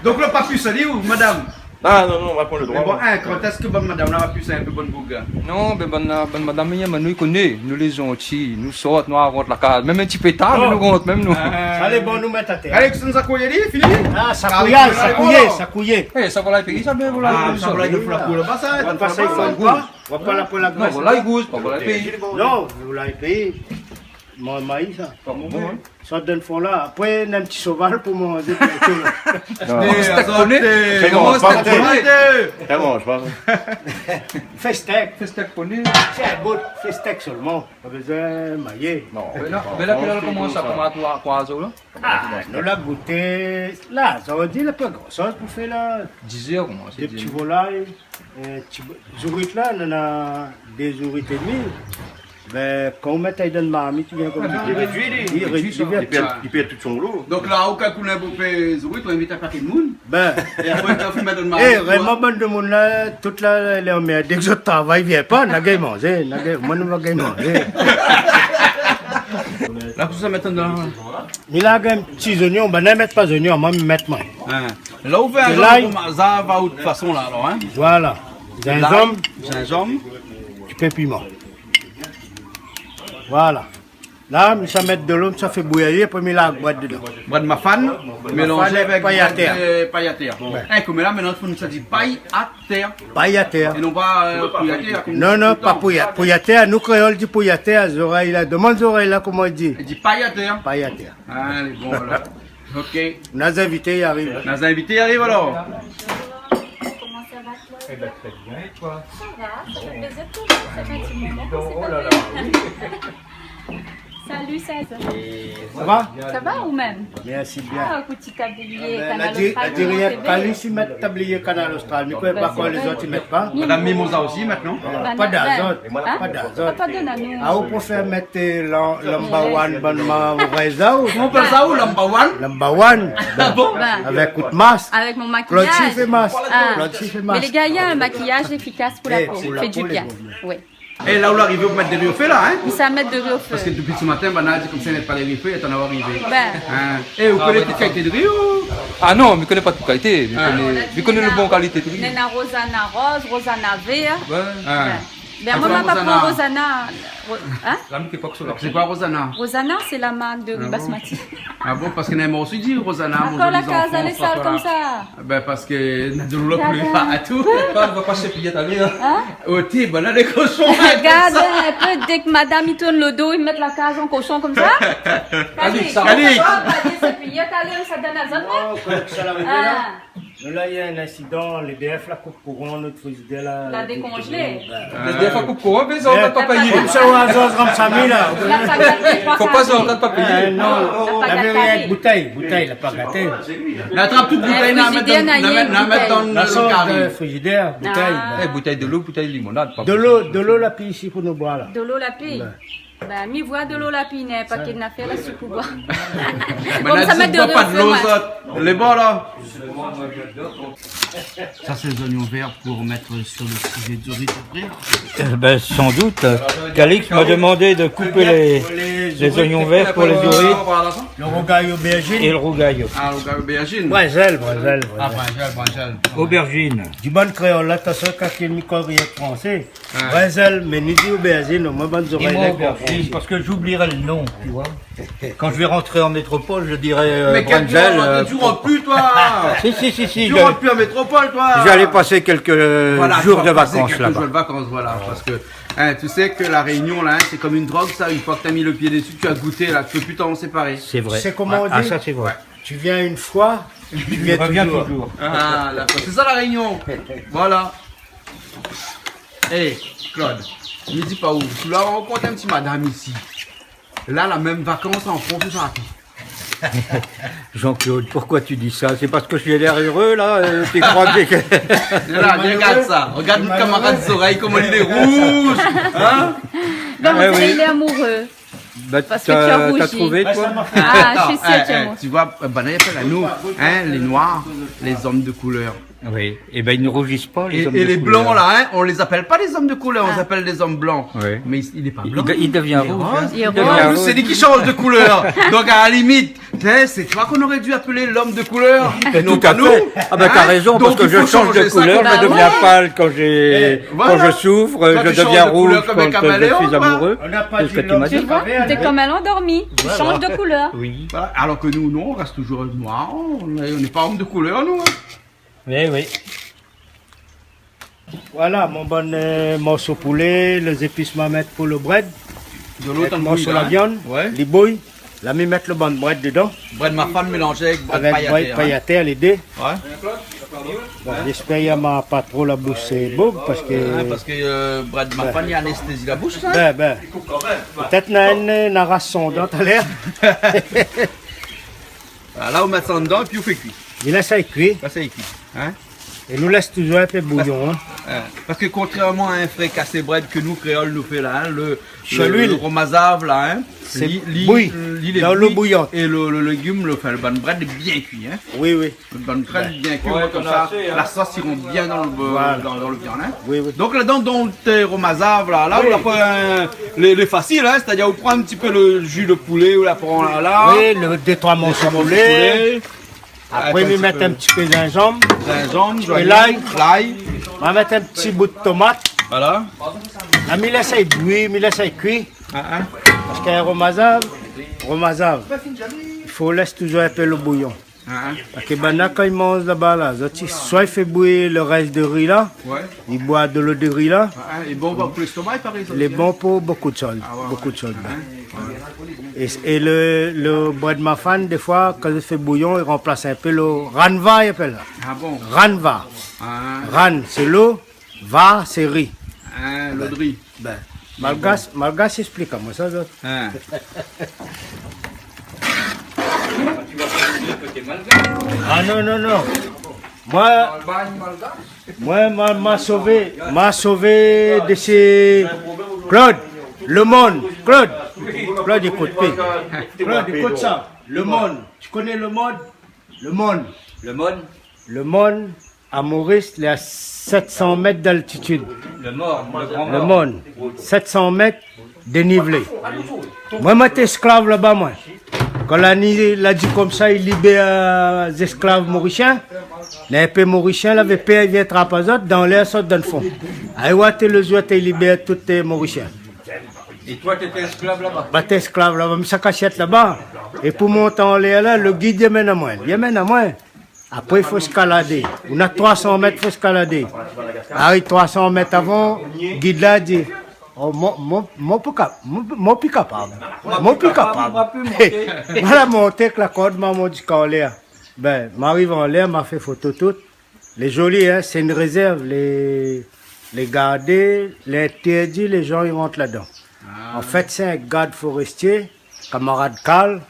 Donk la pa pli sali ou, madam ? Ah non, non, nou va pran le droi. Mé bon, hein, kan èske bann madam la va pli in pé bann boug ? Non, bin, bann, bann madam, mé nou i koné, nou lé zanti, nou sort, nou arant la kaz. Mèm in ti pé tar, mé nou rant mèm, nou. Ah. Alé, bon, nou mèt atèr. Alé, sa kouyé, lé fini ? Ah, sa kouyé, sa kouyé, sa kouyé. Eh, sa, voilà, i pé, sa, bin, voilà. Ah, sa, voilà, i fo la koulèr, pa sa, i fo la koulèr. Non, voilà, i gous, pa voilà, i pé. Non, voilà, i pé. Mon mayi, sa. Pa bon, hein. Sa donn for la. Apré, néna in ti soval pou manzé, pou tout. Non. Mé stèk poné. Fé manz, pa manzé. Fé manz, pa manzé. Fé stèk. Fé stèk poné. Sé in bout, fé stèk solman. Pa bézoin mayé. Non. Mé la, mé la, koman sa, koman, toi, koi, zo, la ? Ah, nou la gouté. La, sa vé dir, la pa gran shoz pou fé, la. Diz èr, koman, sé dé ti volay. Eh, ti bo-, zourit la, nana dé zourit é dmi. Bin, kan ou mèt ali dan marmit, i vien konmsa. Ah, li rédui, li. Li rédui, li pèrd, li pèrd tout son lo. Donk la, ou kalkil in pé zourit, ou invit in paké moun. Bin. É apré, ou fé mèt dan marmit, eh, vréman, bann demoun la, tout la, lé anmèrdé, èk zot travay, vien pa, na gingn manzé, na gingn, moin, nou va gingn manzé. La, pou sa, mèt dan... Mi la gingn ti zoignon, banna i mèt pa zoignon, moin, mi mèt, moin. Hein. La, ou fé in... Dé lay. Sa va out fason la, alor, hein ? Voilà. Zinzanm. Zinzanm. Ti pé piman. Voilà. La, mi sa mèt dolo, mi sa fé bouyir, apré mi larg brèd dedan. Brèd mafane, mélanzé avèk pay atèr. Brèd, euh, pay atèr. Ouais. Hein, koméla, mintnan, fo nou sa di pay atèr. Pay atèr. É non pa, euh, pouy atèr, konm... Non, non, pa pouy a-, pouy atèr. Nou, kréol, di pouy atèr. Zorèy la, domann zorèy la, koman i di ? I di pay atèr. Pay atèr. Alé, bon, alor. Ok. Na zinvité i ariv. Na zinvité i ariv, alor. Comment ça va, Claude ? Eh ben, très bien, et toi ? Ça va, ça fait plaisir de te voir. Ça fait un petit moment qu'on s'est pas vu. Dis donc, oh là là, oui. Salut, César. Ça va ? Ça va ou même ? Merci bien. Ah, écoute, ti tablié Kanal Austral, la di, la di rien, T V. Kali si mèt tablié Kanal Austral, mi koné pa koi lézot i mèt pa. Madame Mimosa osi, mintnan. Madame, pa d'azot. Hein ? Pa d'azot. Pa d'azot. Ah, ou préfèr mèt, euh, la, number one, bann ma, ou rézon. Koman i apèl sa, ou, number one ? Number one. Ah bon ? Avèk out mask. Avèk mon makiyaz. Claude si fé mask. Ah. Claude si fé mask. Mé lé gayar, makiyaz éfikas pou la po. Eh, pou la po, lé bon. Fé du bien. Oui. É la ou la arivé, ou mèt dori o fé la, hein ? Sa mèt dori o fé. Parske dopi se matin, banna la di konmsa i mèt pa dori o fé, é tann aou arivé. Bin. Hein ? É ou koné tout kalité dori ou ? Ah non, mi koné pa tout kalité. Mi koné, mi koné le bon kalité dori. Néna rozana roz, rozana vèr. Ouais. Hein. Bin, moin, ma pa pran rozana. Ro-, hein ? La mi koné pa kosa sé. Sé koi rozana ? Rozana, sé la mark dori basmati. Ah bon ? Ah bon, parske néna in morso i di rozana, mon zoli zanfan, sa. Ankor la kaz lé sal konmsa. Bin, parske na dolo la koulèr partou. Gard in pé. Pa, va pa sépiyé talèr, hein. Hein ? Oté, banna lé koshon, hein, konmsa. Gard in pé, dèk madam i tourn lo do, i mèt la kaz an koshon konmsa. Kali, Kali. Kali. Pa, pa désépiyé talèr, sa donn azot, non ? Oh, kosa la arivé la ? Ah. Nou la, néna in insidan, l'E D F la koup kouran, nout frizidèr la dékonzlé. Bin. L'E D F la koup kouran, mé zot la pa payé. Konmsa, ou a zot, Ramsamy la. La pa gaté, fo pa zot la pa payé. Eh, non. La pa gaté. Lavé rien èk boutèy, boutèy la pa gaté. La trap tout boutèy, na mèt dan, na mèt, na mèt dan lo kari. La sort, euh, frizidèr, boutèy. Ah. Eh, boutèy dolo, boutèy limonad, pa posib. Dolo, dolo la pi isi pou nou boir la. Dolo la pi. Bin. Bin, mi voi dolo la pi, na pakèt nafèr la si pou boir. Konmsa, mèt dolo o fé, moin. Lé bon la. Ça, c'est les oignons verts pour mettre sur le sujet du riz après. Eh ben, sans doute. Calix m'a demandé de couper les, les oignons verts pour les oignons. Le rougail aubergine. Et le rougail. Ah, rougail aubergine. Brinzèl, brinzèl, brinzèl. Ah, brinzèl, brinzèl. Aubergine. Di bann kréol la, ta sa, kan i ékout rienk fransé. Ouais. Brinzèl, mé ni di aubergine, omoin bann zorèy la i konpran. Dis-moi aubergine, parce que j'oublierai le nom, tu vois. Quand je vais rentrer en métropole, je dirai, euh, brinzèl, euh... Mais quel, tu rentres plus, toi ? Si, si, si, si, je... Tu rentres plus en métropole, toi ? J'allais passer quelques jours de vacances là-bas. Voilà, tu vas passer quelques jours de vacances, voilà, parce que, hein, tu sais que La Réunion, là, hein, c'est comme une drogue, ça, une fois que t'as mis le pied dessus, tu as goûté, là, tu peux plus t'en séparer. C'est vrai. C'est comment on dit ? Ah, ça, c'est vrai. Ouais. Tu viens une fois, Mi revien toujour. Ah, dakor. Sé sa La Rényon. Voilà. Eh, Claude, mi di pa ou, si ou la rankont in ti madam isi, la, la mèm vakans an Frans, ou sa atann. Jean-Claude, pourquoi tu dis ça ? C'est parce que j'ai l'air heureux, là, euh, tu crois que... Voilà, regard sa. Regard nout kamarad zorèy, koman li lé rouz, hein ? Non, mais il est amoureux. Parce que tu as rougi. Bah, t'as trouvé, toi ? Ah, je suis sûre, tu as rougi. Atann, eh, eh, ou voi, euh, banna i apèl anou, hein, les noirs, les hommes de couleur. Oui. Eh ben, ils ne rougissent pas, les hommes de couleur. Et, et les blancs, là, hein, on les appelle pas les hommes de couleur, on les appelle les hommes blancs. Oui. Mais il, il est pas blanc, il devient rouge, hein. Il est rouge. Nous, c'est lui qui change de couleur. Donc, à la limite, hein, c'est toi qu'on aurait dû appeler l'homme de couleur, et non pas nous. Tout à fait. Ah ben, t'as raison, parce que je change de couleur, je deviens pâle quand j'ai, quand je souffre, je deviens rouge quand je suis amoureux. Eh, voilà. Toi, tu changes de couleur comme un caméléon, toi. On n'a pas dit l'homme de couleur. Tu vois, t'es comme un endormi, tu changes de couleur. Oui. Voilà. Alors que nous, non, on reste toujours noir, on est, on n'est pas homme de couleur, nous, hein. Oui, oui. Voilà, mon bann, euh, morso poulé, lé zépis ma mèt pou lo brèd. Dolo tann bouyi la, hein ? Avèk morso la viann, li bouy. Ouais. La mi mèt lo bann brèd dedan. Brèd mafane mélanzé avèk brèd pay atèr, hein. Avèk brèd pay atèr, lé dé. Ouais. Bon, j'espère i ma pa tro la boush, euh, boug, parce que... Ouais, parce que, euh, brèd mafane, i anéstézi la boush, sa. Ben, ben. Pétèt na in, na ras son dan talèr. Voilà, la ou mèt sa dedan épi ou fé kui. Mi lès sa kui. Sa, sé kui, hein. É nou lès toujour in pé bouyon, hein. Parce, euh, parce que contrairement à un fricassé brèd que nous, créoles, nou fé la, hein, le, le, lo romazav la, hein, sé li, li, bouyi, li lé dan lo bouyon. É lo, lo légim, lo, enfin, lo bann brèd lé bien kui, hein. Oui, oui. Lo bann brèd bien kui, ouais, konmsa, la sos i rant bien dan lo, dan, dan lo viann, hein. Oui, oui. Donk ladan, dan out romazav la, la ou la pran, euh, lé, lé fasil, hein, sétadir ou pran in ti pé lo ji de poulé, ou la pran la, la. Oui, lo dé troi morso poulé. Apré, mi mèt in ti pé zinzanm. Zinzanm, zoignon, lay. Lay. Ma mèt in ti bout tomat. Voilà. La mi lès sa bouyi, mi lès sa kui. Ah, ah. Parce que romazav, romazav, i fo lès toujour in pé lo bouyon. Ah, ah. Parce que banna, kan i manz laba la, zot i, soi i fé bouyi lo rès de ri la, ouais, i boi dolo de ri la. Ah, ah, lé bon pou lèstoma, i paré, sa. Lé bon pou bonpé de shoz. Ah, ouais, bonpé de shoz, ouais. Ah, ah. É, é lo, lo brèd mafane, défoi, kan i fé bouyon, i ranplas in pé lo rann va, i apèl sa. Ah bon ? Rann va. Ah. Rann, sé lo, va, sé ri. Ah, lo dri. Ben, malgash, malgash i ésplik amoin sa, zot. Ah. Ah non, non, non. Moin, moin, ma, ma sové, ma sové de sé Claude, lo Mòn, Claude. Claude, ékout, pi. Claude, ékout sa. Lo Mòn. Tu connais lo Mòn ? Lo Mòn. Lo Mòn ? Lo Mòn, à Maurice, lé à sept cents mètres d'altitude. Lo Mòn, lo gran Mòn. Lo Mòn, sept cents mètres dénivelé. Moin, moin té ésklav laba, moin. Kan la ni, la di konmsa, i libèr, euh, zésklav morisien, néna in pé morisien, lavé pèr, i vien trap azot, dan lèr, sot dan fon. Aywa, té lo zour té libèr tout, euh, morisien. Et toi, t'étais esclave là-bas ? Ba, té ésklav laba, mi sa kasièt laba. É pou mont anlèr la, lo gid i amenn amoin. I amenn amoin. Apré, i fo éskaladé. Ou na troi san mèt, fo éskaladé. Ariv troi san mèt avan, gid la di, oh, moin, moin, moin pi kap-, moin, moin pi kapab. Moin pi kapab. Moin la monté èk la kord, ma mont ziska anlèr. Ben, ma ariv anlèr, ma fé foto tout. Lé zoli, hein, sé in rézèrv, lé, lé gardé, lé intèrdi, lé zan i rant ladan. Ah. An fèt, sé in gard forestié, kamarad Karl,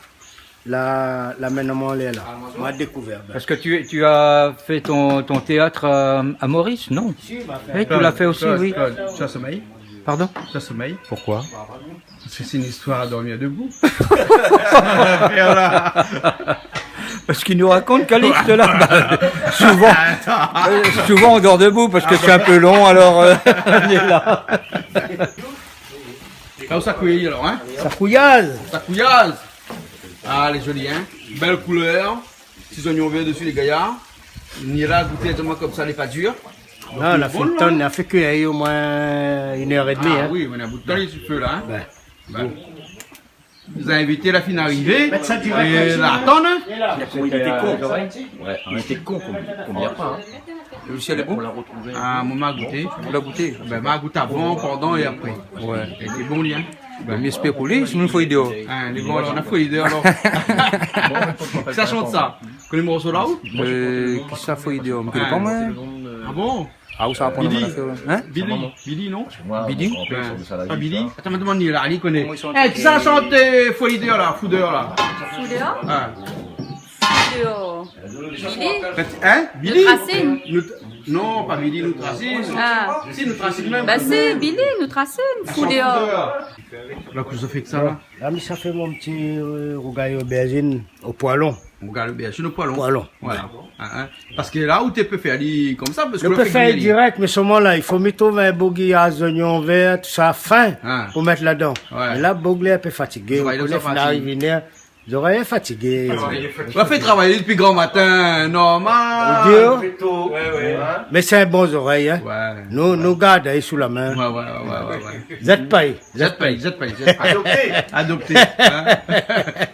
la, la amenn amoin anlèr la. Ah, moin, ma dékouvèr, ben. Parce que tu, tu as fait ton, ton théâtre à, à Maurice, non ? Si, ma fé. Oui, tu l'as fait aussi, oui. Claude, Claude, tu as sommeil ? Pardon ? Tu as sommeil ? Pourquoi ? Parce que c'est une histoire à dormir debout. Voilà. Parce qu'il nous raconte, Calixte, là, bah, souvent, euh, souvent on dort debout parce que c'est un peu long, alors, euh, on est là. Là où ça cueille, alors, hein ? Sa kouyaz. Sa kouyaz. Ah, elle est jolie, hein ? Belle couleur. Ti zoignon vèr desi, lé gayar. Ni la gouté, di amoin konmsa, lé pa dir. Non, la fé tann, la fé kui omoin in èr é dmi, hein. Ah oui, mé na bout tan, lé su fé la, hein. Ben. Ben. Lé zinvité la fine arivé. Mèt sa dirèk la, la atann, hein. Li té kon. Ouais, li té kon, konm, konm i a pa, hein. Lo sièl lé bon ? On l'a retrouvé. Ah, moin ma gouté. Ou la gouté ? Ben, ma gout avan, pandan é apré. Ouais. Lé bon, li, hein. Ben, mi éspèr pou li, sinon i fo li déor. Ah, lé bon, alor, na fo li déor, alor. Sa shant sa. Koné morso la ou ? Euh, kisa fé idé, ou koné pa, moin ? Ah bon ? Ah, ou sa aprann Billy. Billy, non ? Billy ? Oué. Pa Billy ? Atann, mi demann ali, li koné. Koman i shant ? Eh, kisa i shant, euh, Fo Idéor la, Fo Idéor la ? Fo Idéor ? Ah. Fo Idéor. Billy ? Hein ? Billy ? Nout Rasine. Nout-, non, pa Billy, Nout Rasine. Ah. Si, Nout Rasine mèm. Ba, sé Billy, Nout Rasine, Fo Idéor. La, kosa ou fé èk sa la ? La, mi sa fé mon ti, euh, rougay obèrzine o poilon. Rougay obèrzine o poilon. Poilon. Voilà. Hein, hein. Parske la ou té pé fé ali konmsa, parske ou pé fé dirèk, mé solman la, i fo mi trouv in boug i a zoignon vèr, tousa fin, pou mèt ladan. Oué. Mé la, boug lé in pé fatigé, zorèy lé fatigé. Zorèy lé fatigé. Ou la fé travay dopi gran matin, normal. Ou di, oh. Mé sé in bon zorèy, hein. Oué. Nou, nou gard ali sou la min. Oué, oué, oué, oué, oué. Zèt pa. Zèt pa, zèt pa, zèt pa. Adopté. Adopté, hein.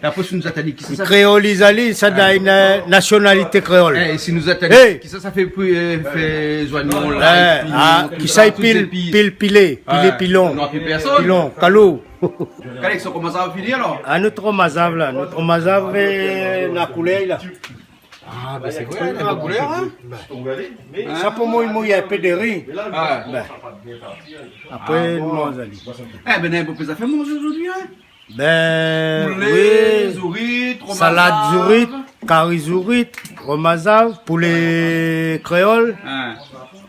La pos nou atali kisa sa. Kréoliz ali, sa dan in, euh, nasionalité kréol. Eh, si nou atali, kisa sa fé pou, euh, fé zoignon, lay, piman, tout sa, tout zépis. Kisa i pil, pil, pilé, pilé, pilon. Non, pi pèrsone. Pilon, kalou. Kalé, sa i komans fini alor ? Ah, nout romazav la, nout romazav, euh, na koulèr la. Ah, ben sé vré, la koulèr, hein ? Sa pou moy, moy in pé de ri. Ah. Ben. Apré, nou manz ali. Eh ben, néna bonpé zafèr manzé zordi, hein ? Ben, oui. Poulé, zourit, romazav. Salad zourit, kari zourit, romazav, poulé kréol,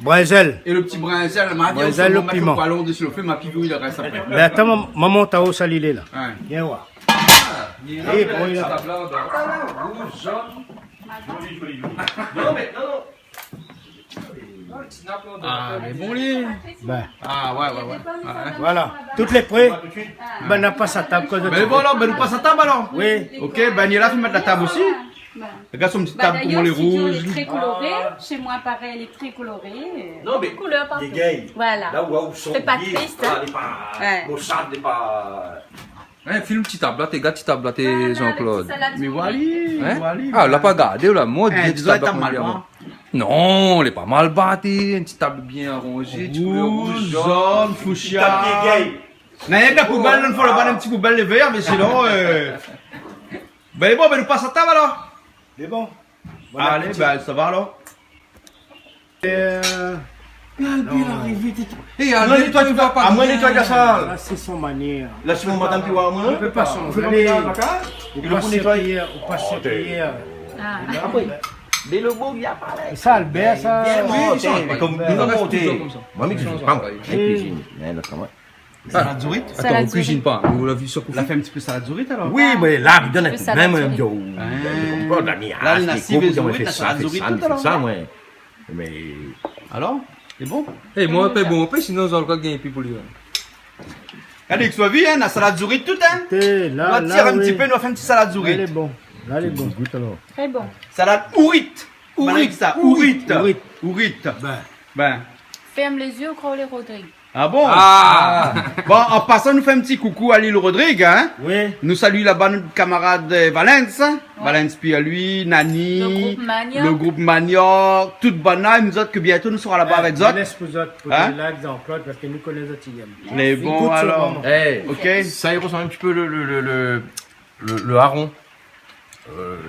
brinzèl. É lo ti brinzèl, ma di, brinzèl, lo piman. Mèt lo poilon dési lo fé, ma pi vi, i rès apré. Ben, atann, momon, ta ou sa li lé la. Oué. Vien oir. Ah, li lé la, bon, li lé la. Rouz, zone. Non, mé non, non. Ah, mé bon, li. Ben. Ah, oué, oué, oué. Ah, oué. Voilà. Tout lé pré. Ben, na pas a tab, koi. Ben, voilà, ben, nou pas a tab alor. Oui. Ok, ben, li la fine mèt la tab osi. Regard son ti tab, koman lé rouz. D'ailleurs, si tu veux, il est très coloré. Chez moi, pareil, il est très coloré. Non, mé koulèr partou. Voilà. Fais pas triste, hein. Fais pas triste, hein. Voilà, lé pa, oué, mosad, lé pa. Hein, film ti tab la, té gard ti tab la, té Jean-Claude. Mé voilà, voilà. Hein ? Ah, la pa gardé la, moin, ti tab la, koman i lé. Non, lé pa mal bat, in ti tab bien aranzé, ti koulèr rouz, zone, foushia. Ti tab lé gay. Na rienk la poubèl, nou fé la bann ti poubèl lé vèr, mé sinon, euh, ben, bon, ben, nou pas a tab alor. Lé bon. Bon apéti. Alé, ben, sa va alor. Euh, Albi la arivé, té... Eh, Albi, nétoy pa, amoin nétoy la sal. La sé son manièr. La sé mon madam ki oi amoin. Ou pé pa sanzé. Ou pas prièr, ou pas prièr. Ah. Apré, mé lo boug, li la pa la. Sa, Albert, sa. Bien monté. Mé konm nou la monté. Moin, mi kuizine pa, moin. Mi kuizine. Mé lot, moin. Salad zourit. Atann, ou kuizine pa, ou la vi sa pou fé. La fé in ti pé salad zourit alor. Oui, mé la, mi done in kou d'min, mé mi di, oh, la, la, na sivé zourit, na salad zourit tout alor. Mé alor, lé bon ? Eh, moin, pa bon, pa, sinon, zot la gingn pi pou li, hein. Gard, ou la vi, hein, na salad zourit tout, hein. Té, la, nou va tir in ti pé, nou va fé in ti salad zourit. La lé bon. La lé bon. Gout alor. Très bon. Salad ourit. Ourit. Ourit. Ourit. Ourit. Ben. Ben. Ferme les yeux, crowley Rodrigue. Ah bon ? Ah. Bon, an pasan, nou fé in ti koukou a Lil Rodrig, hein ? Oui. Nou sali laba nout kamarad, euh, Valens, hein ? Oué. Valens Pierre-Louis, Nani, lo group Manioc, tout banna, é nou zot ke bientô nou sra laba avèk zot. Hein ? Lès pou zot, pou Jean-Claude, parske nou koné zot i yèm. Lé bon, alor. OK. Sa i resanm in ti pé lo, lo, lo, lo, lo, lo haron. Euh,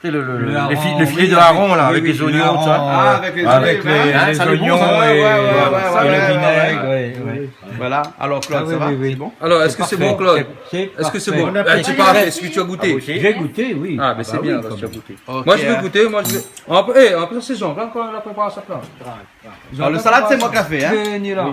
tu sais, le, le, le, le fi-, le filet de hareng, là, avec les oignons, tout ça. Ah, avec les oignons, ouais. Hein, ça, le bon, ça, ouais, ouais, ouais, ouais, le vinaigre, ouais, ouais. Voilà. Alors, Claude, ça va ? C'est bon ? Alors, est-ce que c'est bon, Claude ? Est-ce que c'est bon ? Ah, c'est parfait. Est-ce que tu as goûté ? J'ai goûté, oui. Ah, ben, c'est bien, alors, tu as goûté. OK. Moi, je vais goûter, moi, je vais, en plus, eh, en plus, c'est Jean-Claude, quand il a préparé ça, là. Alors, le salade, c'est moi qui l'a fait, hein ?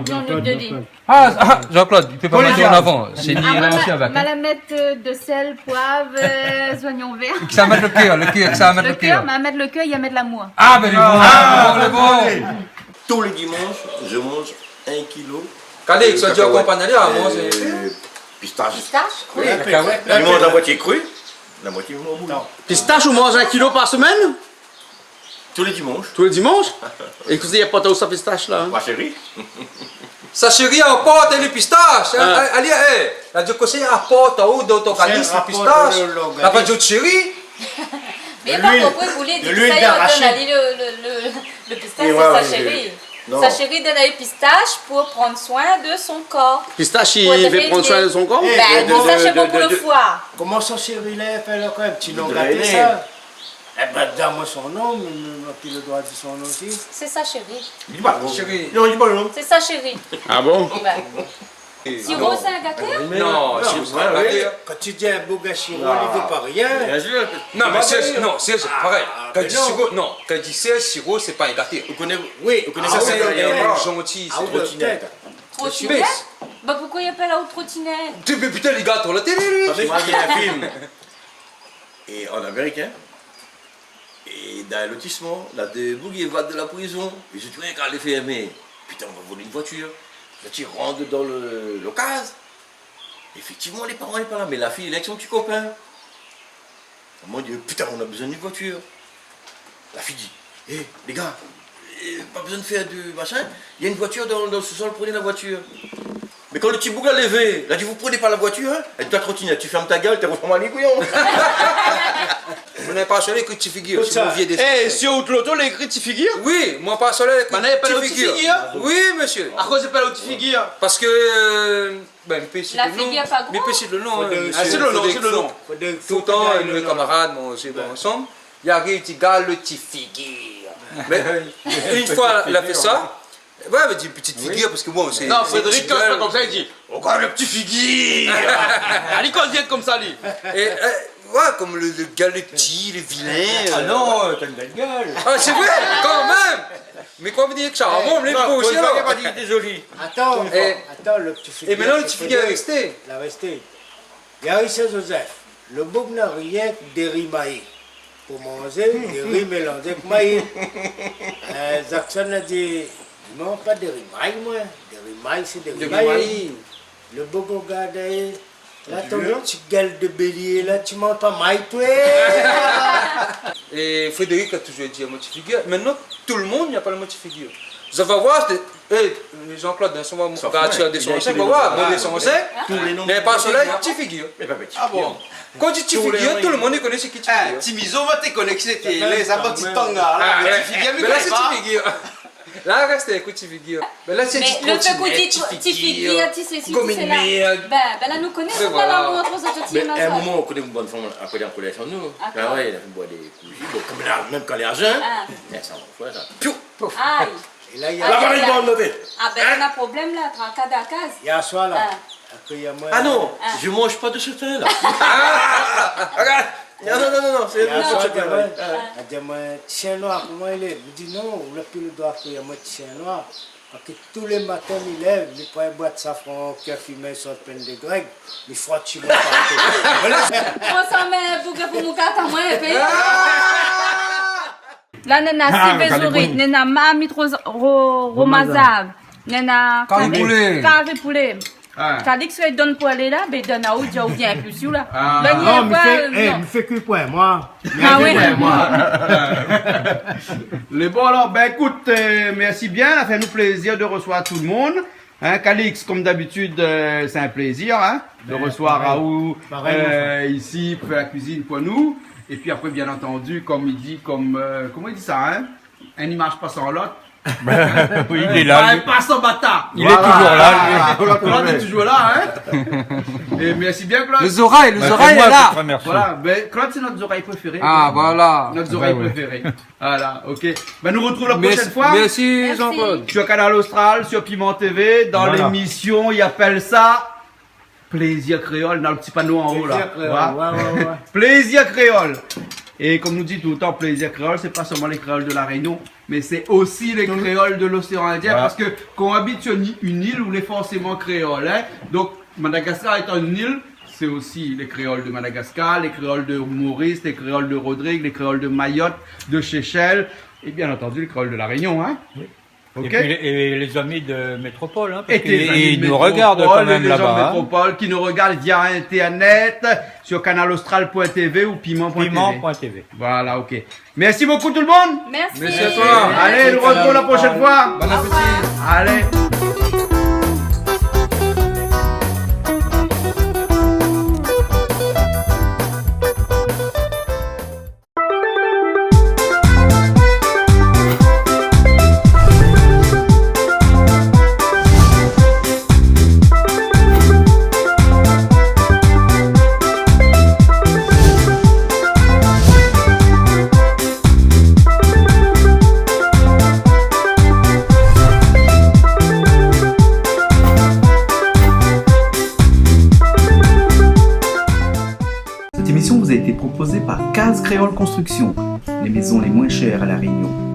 Jean-Luc Delisle. Ah, ah, Jean-Claude, i pé pa mèt an avan. Sé ni lansien avèk. Ma la mèt, euh, de sèl, poiv, euh, zoignon vèr. Sa mèt lo kèr, lo kèr, sa mèt lo kèr. Lo kèr, ma mèt lo kèr, i mèt lamour. Ah, ben, lé bon, lé bon, lé bon. Tous les dimanches, je mange un kilo de cacahuètes et pistaches. Pistache, oui. Cacahuètes. Je mange la moitié crue, la moitié moulu. Pistache, ou manz in kilo par semèn ? Tous les dimanches. Tous les dimanches ? É kosa i aport aou sa pistache la, hein ? Ma chérie. Sa chéri i aport ali pistache, hein ? Ah. Ali, eh, la di kosa i aport aou dan out organizm, pistache. La pa di out chéri. Mé la pa konpri pou li, di sa i donn ali lo, lo, lo, lo pistache, sé sa chéri. Non. Sa chéri i donn ali pistache pou pran soin de son kor. Pistache i vé pran soin de son kor ? Ben, pistache lé bon pou lo foi. Koman sa chéri la i apèl ankor, in ti non gaté sa ? Ébin, di amoin son nom, mi, mi, mi na pi le droi dir son nom osi. Sé sa, shéri. Di pa non. Shéri. Non, di pa non. Sé sa, shéri. Ah bon ? Bin. Siro, sé in gatèr ? Non, siro, sé pa in gatèr. Kan ou di in boug siro, i vé pa rien. Non, mé sé, non, sé, sé parèy. Kan ou di siro, non, kan ou di siro, sé pa in gatèr. Ou koné, oui, ou koné sa, sé in gatèr. Gentil, sé trotinèt. Trotinèt ? Bin, poukosa i apèl aou trotinèt ? Mé putain, lé gatèr la télé, li. Parske moin la vi in film. É an Amérik, in, é dan in lotisman, na dé boug i évad de la prizon. Zot i di, ouais, kan lé fèrmé, putain, nou va vol in voitir. Zot i rant dan le, le kaz. Éfèktivman, lé paran lé pa la, mé la fiy lé èk son ti kopin. Moin di, putain, nou na bezoin d'in voitir. La fiy di, é, lé gars, é, pa bezoin fèr de machin, néna in voitir dan, dan le sousol, prenez la voiture. Mé kan le ti boug la lévé, la di, vous prenez pas la voiture, hein ? É toi, trotinèt, tu fermes ta gueule, t'es vraiment un couillon. Moin la pa solé ékri ti figir, sé mon vié désin. É, si out loto lé ékri ti figir ? Oui, moin la pa solé ékri ti figir. Bin, na pa lo ti figir ? Oui, mésyé. Akoz i apèl lo ti figir ? Parske, euh, bin, mi pé sité le nom. La figir pa gran. Mi pé sité le nom, hein. Ah, sé le nom, sé le nom. Toultan, in de mé kamarad, moin osi, bon, ansanm. I ariv, i di, gard le ti figir. Mé in foi, la fé sa. Ouais, mé di ti figir, parske bon, sé, non, sé Frédéric, kan i fé konmsa, li di, oh, gard le ti figir. Ah, li koz bien konmsa, li. É, euh, ouais, konm le, le gars, le ti, le vilin, ah euh. Non, euh, t'as une belle gueule. Ah, sé vré, kan mèm. Mé kosa i vé dir sa ? Bon, mé non, pou osi, alor. Atann, atann, le ti figir, é mintnan, le ti figir la rèsté. La rèsté. Gari Saint-Joseph, le boug na rienk dé ri mayi. Pou manzé, dé ri mélanzé èk mayi. Euh, Jackson la di, non, pa dé ri mayi, moin. Dé ri mayi, sé dé ri mayi. Le boug i rogard ali, la, ton ti guèl de bélié la, ti manz pa mayi, toi. É Frédéric la touzour di amoin ti figir. Mintnan, tout le moun i apèl amoin ti figir. Sa va voir, sé, é, Jean-Claude, in son, va, va, ti a dé san sink, va voir, bon, dé san sink. Hein ? Néna pa solèy, ti figir. Ah bon ? Kan ou di ti figir, tout le moun i koné sé ki ti figir. Ti mizo, moin té koné ki sété lé, sa, ti tanga la, mé ti figir, mé la, sé ti figir. La, rèst ékout ti figir. Mé la, sé ti figir, ti sési, ti séla. Bin, bin la, nou koné, nou la, nou antre sa, ti... Mé in moman, ou koné, in bann fanm, apré, an kolèr, nou. Ah ouais, la fine boir dé kouzi, bon, konm la, mèm kan lé a jèn, é sa, on voit sa. Piou ! Pouf ! Aïe. É la, i a... La mari bann noté. Ah bin, na problèm la, traka dan la kaz. Yèr soir la, apré, i a moin... Ah non, je mange pas de ce thé là. Ah, regarde. Non, non, non, non, non, sé... Yèr soir, i a moin, i di amoin, ti shien noir, koman i lé ? Mi di, non, ou na pi le droi, i a moin, ti shien noir. Parske tou lé matin, mi lèv, mi pran in boit safran, ki a fimé, sort pèn de grèg, mi frot si mon partou. Voilà. Konmsa, mé pou ke pou mon kat amoin, épi... La, néna sivé zouri, néna marmit ro-, ro-, romazav, néna kari poulé. Kari poulé. Ah. Kalix, li donn pou alé la, bin, donn aou, di aou, vien plis, ou la. Ah. Non, mé fé, é, non, mé fé kui pou moin. Ah oui. Mé fé kui pou moin. Lé bon, alor, bin, ékout, euh, mèrsi bien, sa fé anou plézir de resevoir tout le moun. Hein, Kalix, konm dabitid, euh, sé in plézir, hein, de resevoir aou, euh, isi, pou fé la kuizine pou nou. Paréy, mon frèr. Épi apré, bien antandi, konm i di, konm, euh, koman i di sa, hein ? In i marsh pa san lot. Oui, li lé la, li. Pa san batar. Voilà. Li lé touzour la, li. Voilà, Claude lé touzour la, hein. É mèrsi bien, Claude. Lé zorèy, lé zorèy lé la. Voilà, bin, Claude, sé nout zorèy préféré. Ah, voilà. Nout zorèy préféré. Voilà, OK. Bin, nou artrouv la proshèn foi. Mèrsi, Jean-Claude. Sur Kanal Austral, sur Piment TV, dan lémision, i apèl sa Plézir Kréol, dan le ti pano an o la. Plézir Kréol, ouais, ouais, ouais. Plézir Kréol. É konm nou di toultan, Plézir Kréol, sé pa solman lé kréol de La Rényon, mé sé osi lé kréol de l'océan Indien, parske kan ou abit sur in, in il, ou lé forséman kréol, hein. Donk, Madagascar étan in il, sé osi lé kréol de Madagascar, lé kréol de Maurice, lé kréol de Rodrigue, lé kréol de Mayotte, de Seychelles, é bien antandi, lé kréol de La Rényon, hein. Oui. OK. É pi lé, é lé zami de Métropole, hein, parske i nou rogard kan mèm laba, hein. É tes amis de Métropole, les gens de Métropole qui nous regardent via Internet, sur kanal austral point TV ou piment point TV. Piment point TV. Voilà, OK. Merci beaucoup tout le monde. Merci. Merci à toi. Allez, nous retrouvons la prochaine fois. Au revoir. Bon appétit. Allez. vous a été proposée par Case Créole Construction, les maisons les moins chères à La Réunion.